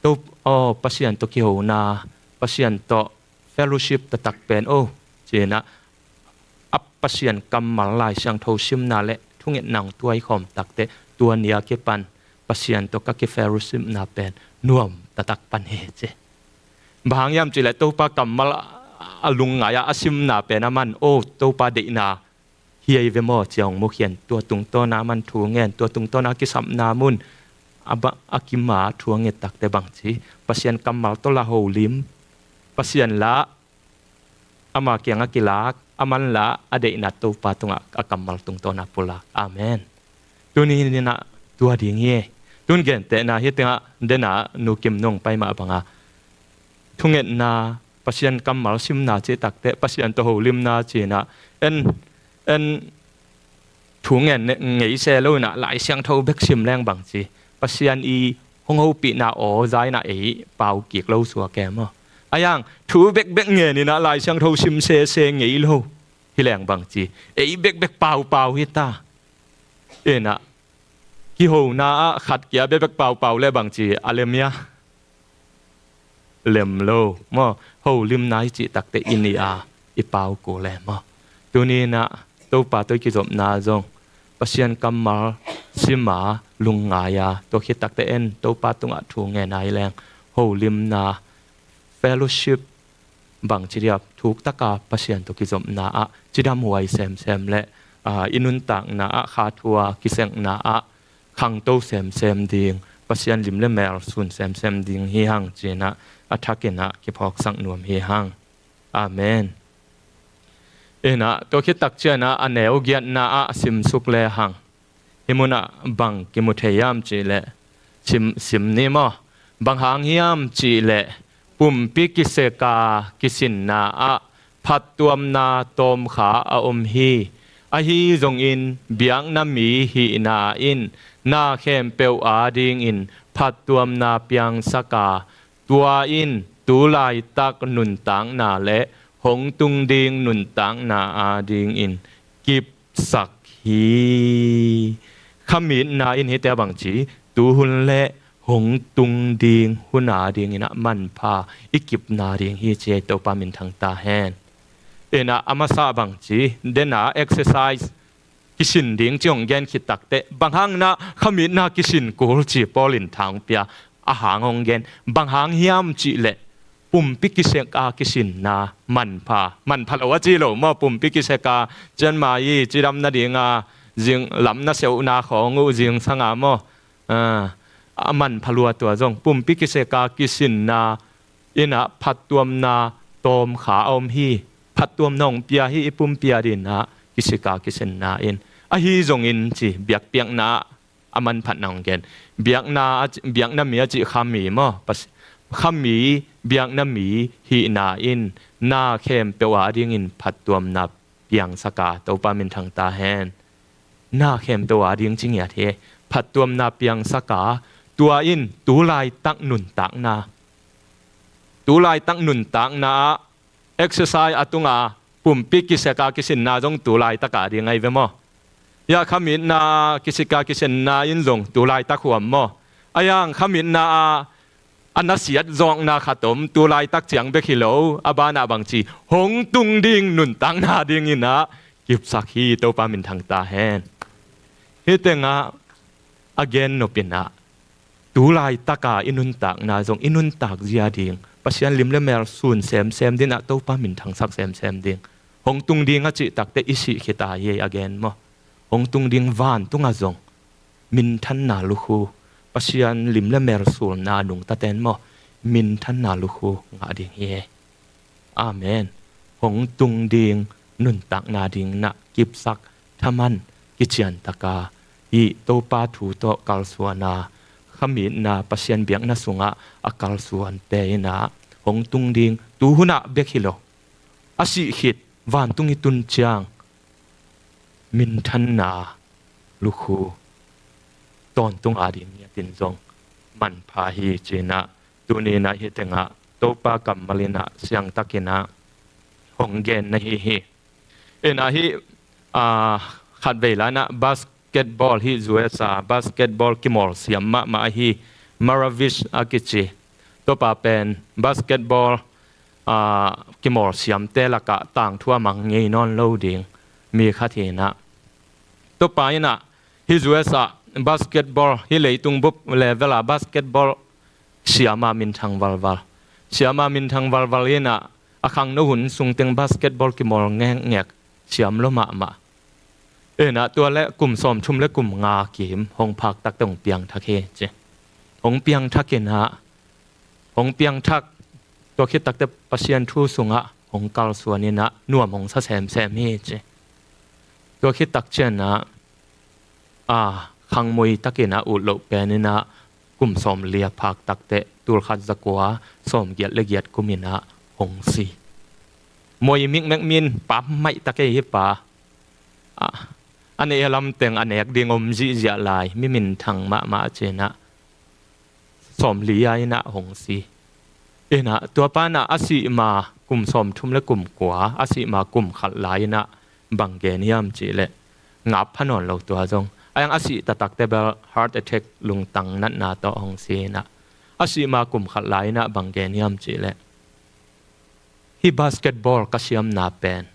To, aw, Pasian tawh kihona, Pasian tawh fellowship taktak pen, aw, ci-in ah, a Pasian kammal Lai Siangtho simna le thungetna hong tuaikhawm takteh, tua ni a kipan Pasian tawh ka kifellowshipna pen nuam taktak pan hi ci. Bang hang hiam cihleh Topa kammal a lungngai-a a simna pen a man, aw, Topa deihna hi ei ve maw ci-a hong mukhian, tua tungtawna a man thu ngen, tua tungtawna a kisapna mun a ba, a kima thu a nget takteh bang ci, Pasian kammal tawh la holim, Pasian la ama kiangah kilak, a man la a deihna Topa tungah a kammal tungtawna pulak. Amen. Tuni in ah tua ding hi. Tun gentehna hi tengah dena Nu Kim nong pai mah banga thungetna, Pasian kammal simna cih takteh, Pasian tawh holimna ci-in ah, en, en thu ngen ne, ngei se lo in ah Lai Siangtho bek sim leng bang ci, Pasian i hong hopihna aw za in ah ei pau kik lo suak e maw. A yang thu bekbek ngen in ah Lai Siangtho sim sese ngei lo hi leng bang ci, ei bekbek paupau hi ta. In ah kihona ah khat kia bekbek paupau le bang ci, a lem hia? Lem lo maw. Holimna i cih takteh i nih a i pau kul e maw. Tuni in ah Topa tawh i kizopna zong Pasian kammal sima lungngai-a, tua khit takteh en Topa tungah thu ngen a hi leng, holimna, fellowship, bang ci diam, thuk taka Pasian tawh kizopna ah cidamhuai semsem le, aa, i nuntakna ah kha thu a kisekna ah khangto semsem ding, Pasian lim le mel sun semsem ding hi hang ci-in ah a thak in ah kiphawksak nuam hi hang. Amen. In ah tua khit tak ciangin ah a neu giatna ah simsuk le hang. Hih munah bang kimu thei hiam cihleh, sim, sim ni maw. Bang hang hiam cihleh, pumpi kiseka kisinna ah phattuamna tawmkha a om hi. Ahi zongin biakna mi hihna in na khempeuh adingin phattuamna piangsak a, tua in tu laitak nuntakna le hong tung ding nuntakna adingin kip sak hi. Khamitna in hihte bang ci, tuhun le hong tung ding hun adingin ah manpha i kipna ding hi ci ei, Topa minthang ta hen. In ah a masa bang ci, dena exercise kisin ding ci hong gen khit takteh, bang hang na khamitna kisin kul ci Paul in tha hong pia, a hang hong gen, bang hang hiam cihleh, pumpi kiseka kisinna manpha, manpha lo a ci lo maw, pumpi kiseka, cianmai cidam nadinga, zing lam na seuhna khawng uh zingsanga maw, a, a manpha lua tua zong, pumpi kiseka kisinna in ah phattuamna tawmkha a om hi, phattuamna hong pia hi i pumpi adingin ah kiseka kisinna in. Ahi zongin ci, biakpiakna ah a manphatna hong gen. Biakna a ci, biakna mi a cih khami maw. Pas-, khami biakna mi hihna in na khempeuh adingin phattuamna piangsak a, Topa minthang ta hen. Na khempeuh ading ci ngiat hi. Phattuamna piangsak a, tua in tu laitak nuntakna. Tu laitak nuntakna ah exercise a tunga pumpi kiseka kisinna zong tu laitak ading ahi ve maw. Hiah khamitna kiseka kisinna in zong tu laitak huam maw. A yang khamitna a, a nasiat zawkna khat om, tu laitak ciang bek hi lo, a banah bang ci, hong tung ding nuntakna dingin ah kipsak hi, Topa minthang ta hen. Hih tengah a gen nop in ah, tu laitaka i nuntakna zong i nuntak zia ding, Pasian lim le mel sun semsem dingin ah Topa minthangsak semsem ding. Hong tung ding a cih takteh i sih khit a hi ei a gen maw. Hong tung ding vantungah zong minthanna lukhu, Pasian lim le mel sulna nungtaten maw, minthanna lukhu ngah ding hi ei. Amen. Hong tung ding nuntakna dingin ah kipsak, thaman, kiciantaka, hih Topa thu tawh kalsuana, khamitna Pasian biakna sungah a kalsuante in ah hong tung ding, tuhun ah bek hi lo, a sih khit vantung i tun ciang minthanna lukhu tawntung ading ngiatin zong manpha hi ci-in ah, tuni in ah hih tengah Topa kammal in ah siangtakin ah hong gen na hi hi. In ah hih, aa, khatvei lai in ah basketball, hih U S A basketball kimawlsiam mahmah ahi Maravich a kici, Tuapa pen basketball, ah, kimawl siamte lakah tangthu a mang ngei nawn lo ding mi khat hi inah, tuapa inah hih U S ah basketball, hih leitung bup level ah basketball siama minthang valval. Siama minthang valval inah a khangno hun sungteng basketball kimawl ngekngek, siam lo mahmah. Inah tua le kum sawmthum le kum nga kim hong phak takte hong piangthak hi ci. Hong piangthak inah, hong piangthak, tua khit takte Pasian thu sungah hong kalsuan inah nuam hong sa semsem hi ci. Tua khit tak cianah, a, khangmui takin a ut loh pen inah kum sawmli a phak takteh tulkhat zakua sawmgiat le giat kum inah hong si. Moi mikmek min pam maih tak ei hi pa. A, a neih a lamteng a nek ding om zihziah lai, mi minthang mahmah ci inah sawmli a inah hong si. Inah tua pa inah a sih ma kum sawmthum le kum kua, a sih ma kum khat lai inah bang gen hiam cihleh, ngap pha nawn lo tua zong. A hiang a sih taktakte bel heart attack, lungtang natna tawh hong si inah, a sih ma kum khat lai inah bang gen hiam cihleh, hih basketball ka siamna pen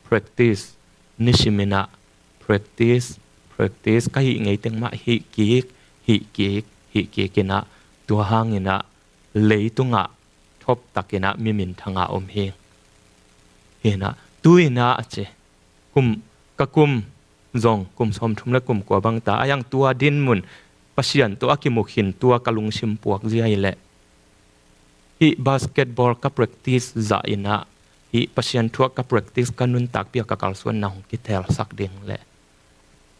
practice, nisim inah practice, practice, ka hih ngei teng mah hih kik, hih kik, hih kik inah, tua hang inah leitungah thop tak inah mi minthang a om hi. Hi inah, tu inah a ci, kum, ka kum zong kum sawmthum le kum kua bang ta, a hiang tua dinmun, Pasian tawh a kimu khin tua ka lungsim puak zia hileh, hih basketball ka practice zah inah, hih Pasian thu a ka practice, ka nuntakpih a ka kalsuanna hong kitelsak ding leh,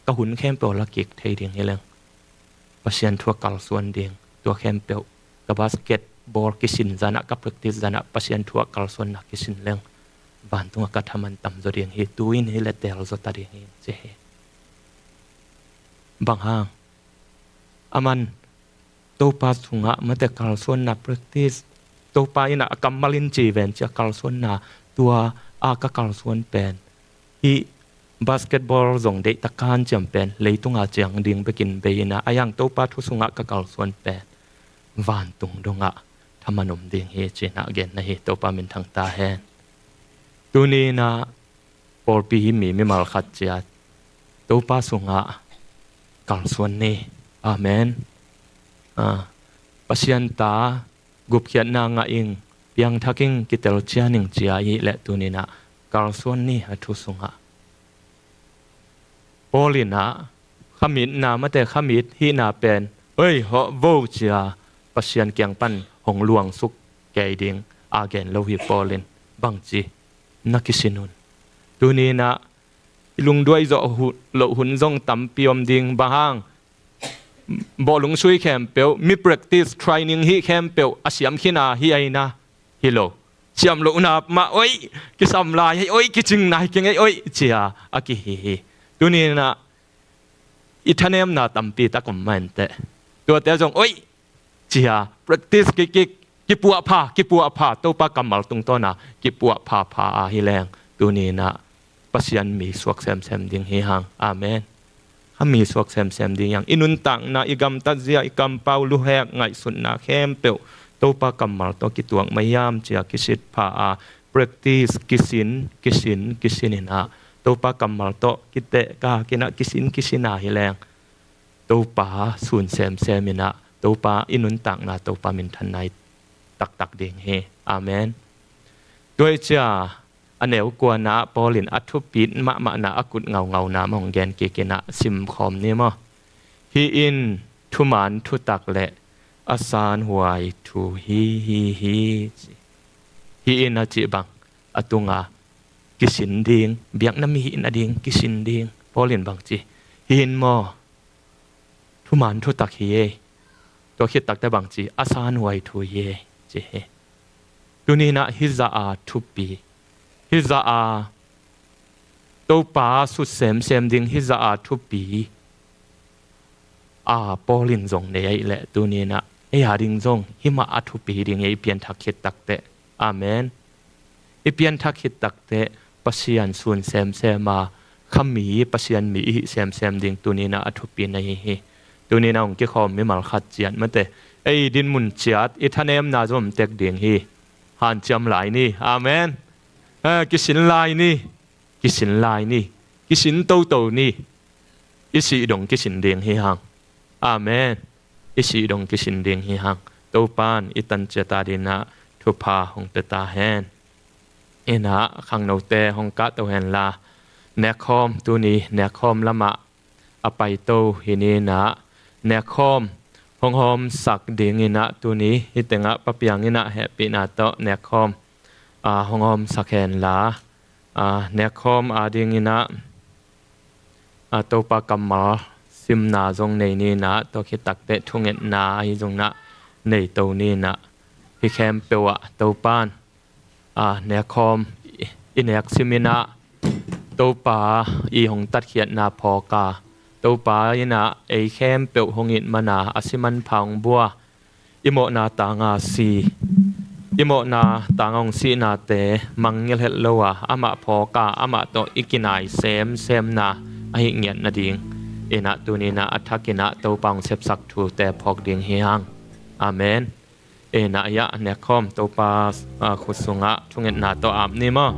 ka hun khempeuh la kik thei ding hi leng, Pasian thu a kalsuan ding, tua khempeuh, ka basketball kisin zah inah, ka practice zah inah Pasian thu a kalsuanna kisin leng, vantungah ka thaman tam zaw ding hi, tu in hileh tel zaw ta ding hi ci hi. Bang hang? A man Topa sungah mate kalsuanna practice, Topa inah a kammal in ci ven ci a kalsuanna, tua a ka kalsuan pen, hih basketball zong deihtak ka hanciam pen, leitunga ciang ding bekin bei inah, a hiang Topa thu sungah ka kalsuan pen vantung dongah thaman om ding hi ci inah genna hi. Topa minthang ta hen. Tuni inah pawlpi hi mi mimal khat ciat Topa sungah kalsuan ni. Amen. Ah, Pasian ta gupkhiatna ngah ing, piangthak ing, kitel cian ing ci a hileh tuni inah kalsuan ni a thu sungah. Paul inah khamitna mate khamit hihna pen, oi, hawh vo ci a Pasian kiang pan hong luangsuk kei ding a gen lo hi. Paul in bang ci, na kisin un. Tuni inah i lungduai zawh hu-, loh hun zong tampi om ding, bang hang? Bawhlung sui khempeuh, mi practice, training hih khempeuh a siam khin a hi a inah, hi lo. Siam lohna mah, oi, kisam lai hi, oi, kicing nai keng ei, oi, ci a a kihi hi. Tuni inah i thanemna tampi tak om mah inteh, tuate zong, oi, ci a practice kik kik, kipuahpha, kipuahpha, Topa kammal tungtawna kipuahpha pha a hi leng, tuni inah Pasian mi suak semsem ding hi hang. Amen. A mi suak semsem ding hi hang. I nuntakna, i gamtat zia, i kampau, luhek, ngaihsutna khempeuh Topa kammal tawh kituak mah hiam ci a kisitpha a, practice, kisin, kisin, kisin inah, Topa kammal tawh kiteh ka hak inah kisin, kisin a hi leng, Topa sun semsem inah, Topa i nuntakna, Topa minthanna i taktak ding hi. Amen. Tua hi ci a, a neu kuana ah Paul in a thupit mahmahna, a kut ngaungauna mah hong gen kik inah simkhawm ni maw. Hih in thuman thutak le a sanhuai thu hi, hi, hi ci. Hih in a cih bang, a tunga kisin ding, biakna mi hih nading kisin ding. Paul in bang ci, hih in maw, thuman thutak hi ei. Tua khit takteh bang ci, a sanhuai thu hi ei ci hi. Tuni inah hih zah a thupi, hih zah a Topa sut semsem ding, hih zah a thupi a Paul in zong nei ahih leh, tuni inah ei a ding zong hih mah a thupi ding hi ei, i pianthak khit takteh. Amen. I pianthak khit takteh Pasian sun semsem a, khami Pasian mi i hih semsem ding tuni inah a thupi na hi hi. Tuni-in ah hong kikhawm mimal khat ciat mate, ei dinmun ciat i thanemna zong om tek ding hi. Hanciam lai ni. Amen. Eh, kisin lai ni. Kisin lai ni. Kisin toto ni. I sih dong kisin ding hi hang. Amen. I sih dong kisin ding hi hang. Topa'n i tan ciat adingin ah thupha hong pia ta hen. In ah khangnote hong kahto hen la, nekkhawm, tuni nekkhawm lamah a paito hi ni in ah, nekkhawm hong hawmsak dingin ah tuni hih tengah Pa Piang in ah hehpihna tawh nekkhawm, ah, hong hawmsak hen la, ah, nekkhawm adingin ah, ah, Topa kammal simna zong nei ni in ah, tua khit takteh thungetna ahi zongin ah nei to ni in ah, hih khempeuh ah Topa'n, ah, nekkhawm i, i nek simin ah Topa i hong tatkhiatna phawk a, Topa in ah ei khempeuh hong it man a, a si manpha hong bua, i mawhna tanga si, i mawhna tanga hong sihnate mangngilh het lo a, amah phawk a, amah tawh i kinai semsemna ahih ngiat nadingin ah tuni-in ah a thakin ah Topa hong sepsak thute phawk ding hi hang. Amen. In ah, hiah nekkhawm Topa, ah, khut sungah thungetna tawh ap ni maw.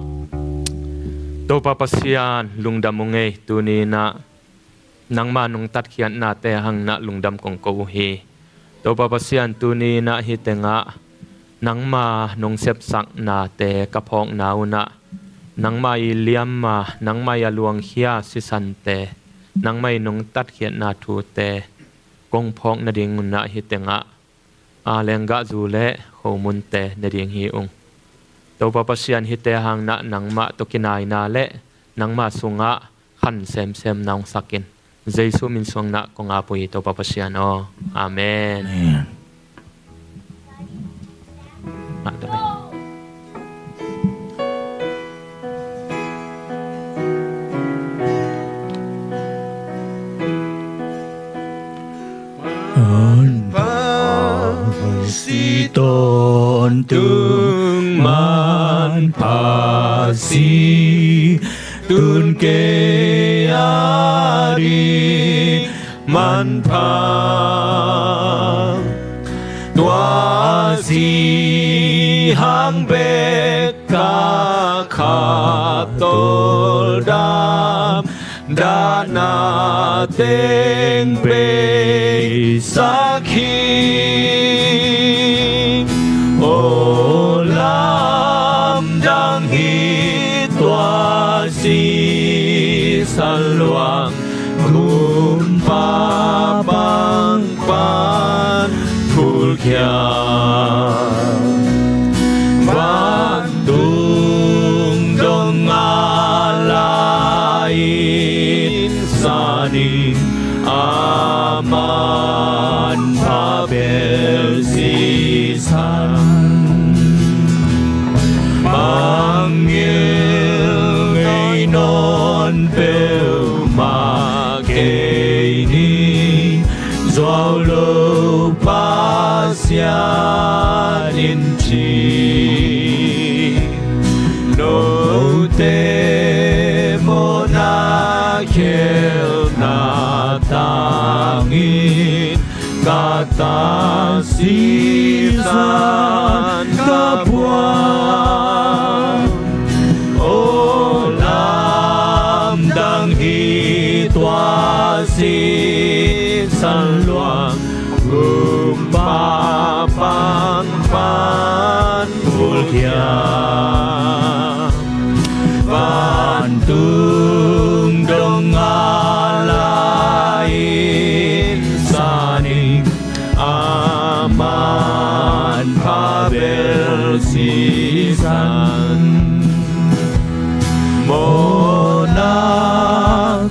Topa Pasian, lungdam ung ei, tuni-in ah nangma nong tatkhiatnate hangin ah lungdam kong ko uh hi. Topa Pasian, tuni-in ah hih tengah nangma nong sepsaknate ka phawkna un ah, nangma i liamma, nangma i a luangkhia sisante, nangma i nong tatkhiatna thute kong phawk nadingun ah hih tengah, a, lenggahzu le khomunte ne ding hi ung. Topa Pasian, hihte hangin ah nangmah tawh kinaina le nangma sungah khan semsemna hong sak in. Jesu min suangin ah kong ap uh hi, Topa Pasian aw. Amen. Amen. Manpha si tawntung, manpha si tun kei a ding manpha. Tua si hang bek ka khap tawldam, dahna teng peisak hi. Aw lamdang hi tua sisan luang, kumpa pang pan phulkhia. Vantung dong a la-in sa ning, a manpha bel sisan. Mangngilh ngei nawn peuhmah kei ning, zuau lo Pasian in ci. Note mawhna khelna tangin, ka ta sisan ka phuang. Aw lamdang hi tua sisan luang, kumpa pang pan phulkhia. Vantung dong a la-in sa ning, a manpha bel sisan. Mawhna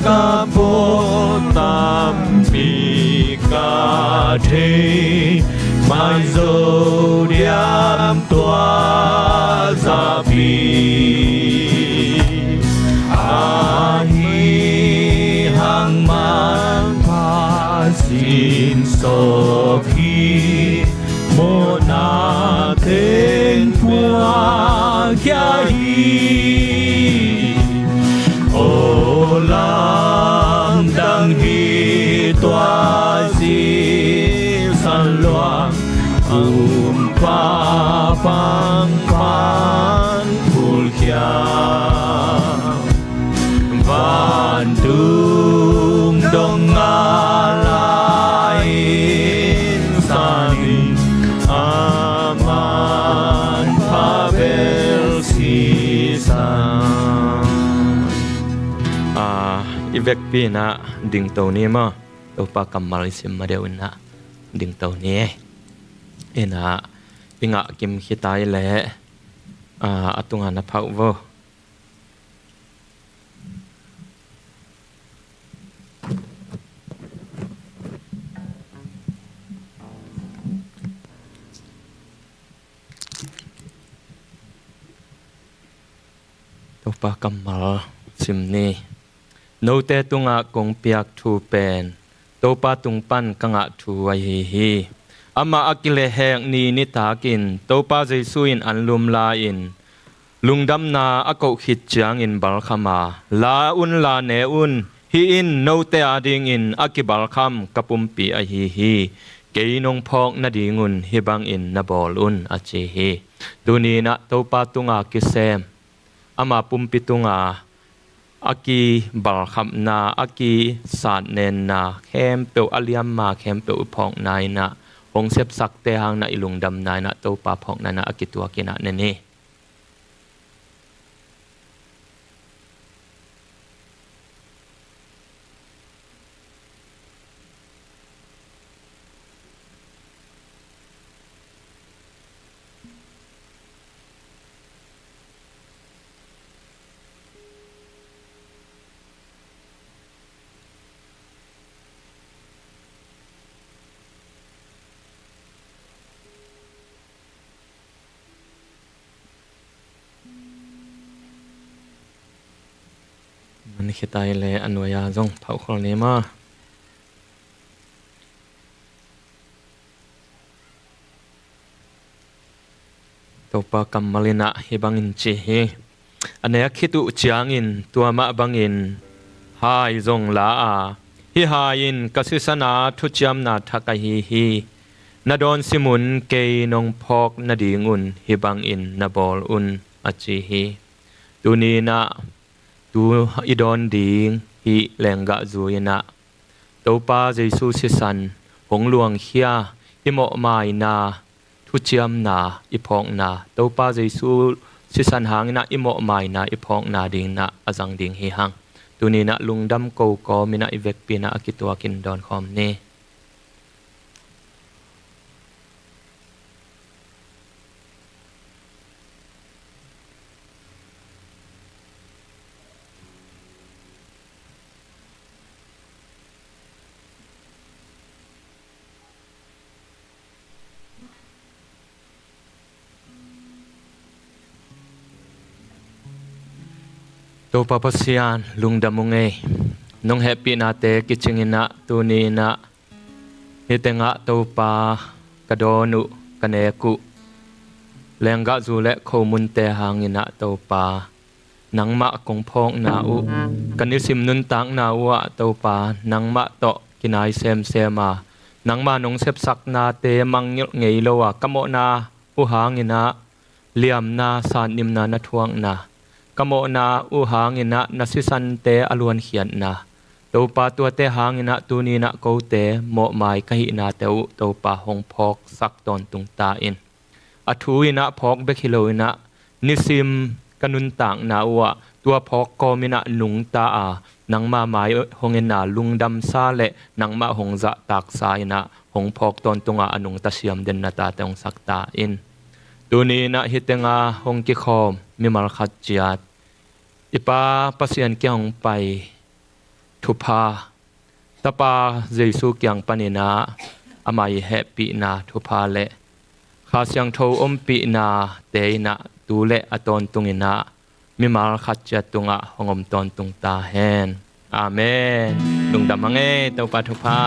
ka phuak tampi ka thei, maizo diam tua zapi. Ahi hang manpha sin sawp hi, mawhna teng phuakkhia hi. Aw lamdang hi tua si luang, a um pa pang pan phulkhia, vantung dong a lai in sanin, a man pha bel sisan. A, i vekpi in ah dingto ni maw. Topa kammal i sim ma deuh in ah dingto ni. In ah i ngah kim khit ai leh, a, a tungah na phauh vo. Topa kammal sim ni. Note tungah kong piak thu pen Topa tung pan ka ngah thu ahi hi. Amah a kilehhek ni nitakin Topa Jesu in anlum la-in lungdamna a koh khit ciangin balkham a, la un, la ne un, hih in note adingin a kibalkham ka pumpi ahi hi. Kei nong phawk nadingun hih bangin na bawl un, a ci hi. Tuni in ah Topa tunga kisem, ama pumpi tunga a kibalkhamna, a kisatnenna khempeuh, a liamma khempeuh i phawkna in ah, hong sepsakte hangin ah i lungdamna in ah Topa phawkna in ah a kituak in ah ne ni. Man khit ai leh a nuai-a zong phauh khol ni maw. Topa kammal in ah hih bangin ci hi. A nek khit uh ciangin tua mah bangin hai zong la a, hih hai in ka sisan a thuciamna thak ahi hi. Na dawn sim un, kei nong phawk nadingun hih bangin na bawl un, a ci hi. Tuni in ah tu i dawn ding hih lenggahzu in ah Topa Jesu sisan hong luangkhia, i mawhmaina thuciamna i phawkna, Topa Jesu sisan hangin ah i mawhmaina i phawkna dingin ah a zang ding hi hang. Tuni in ah lungdam ko kawmin ah i vekpi in ah a kituakin dawnkhawm ni. Topa Pasian, lungdam ung ei. Nong hehpihnate kicing in ah tuni in ah hih tengah Topa ka dawn uh, ka nek uh lenggahzu le khomunte hangin ah Topa nangmah kong phawkna uh, ka nisim nuntakna uh ah Topa nangmah tawh kinai semsem a, nangmah nong sepsaknate mangngilh ngei lo a, ka mawhna uh hangin ah liamna, satnimna na thuakna, ka mawhna uh hangin ah na sisante a luankhiatna, Topa tuate hangin ah tuni in ah kote mawhmai ka hihnate uh Topa hong phawksak tawntung ta in. A thu in ah phawk bek hi lo in ah nisim ka nuntakna uh ah tua phawk kawmin ah nungta a, nangmah mai hong en a, lungdamsa le nangmah hong zahtaksa in ah hong phawk tawntung a, a nungta siam den na tate hong sak ta in. Tuni in ah hih tenga hong kikhawm mimal khat ciat i Pa Pasian kiang hong pai thupha, Tapa Jesu kiang panin ah amah i hehpihna thupha le Kha Siangtho ompihnate in ah tu le a tawntungin ah mimal khat ciat tungah hong om tawntung ta hen. Amen. Lungdam hang ei, Topa thupha.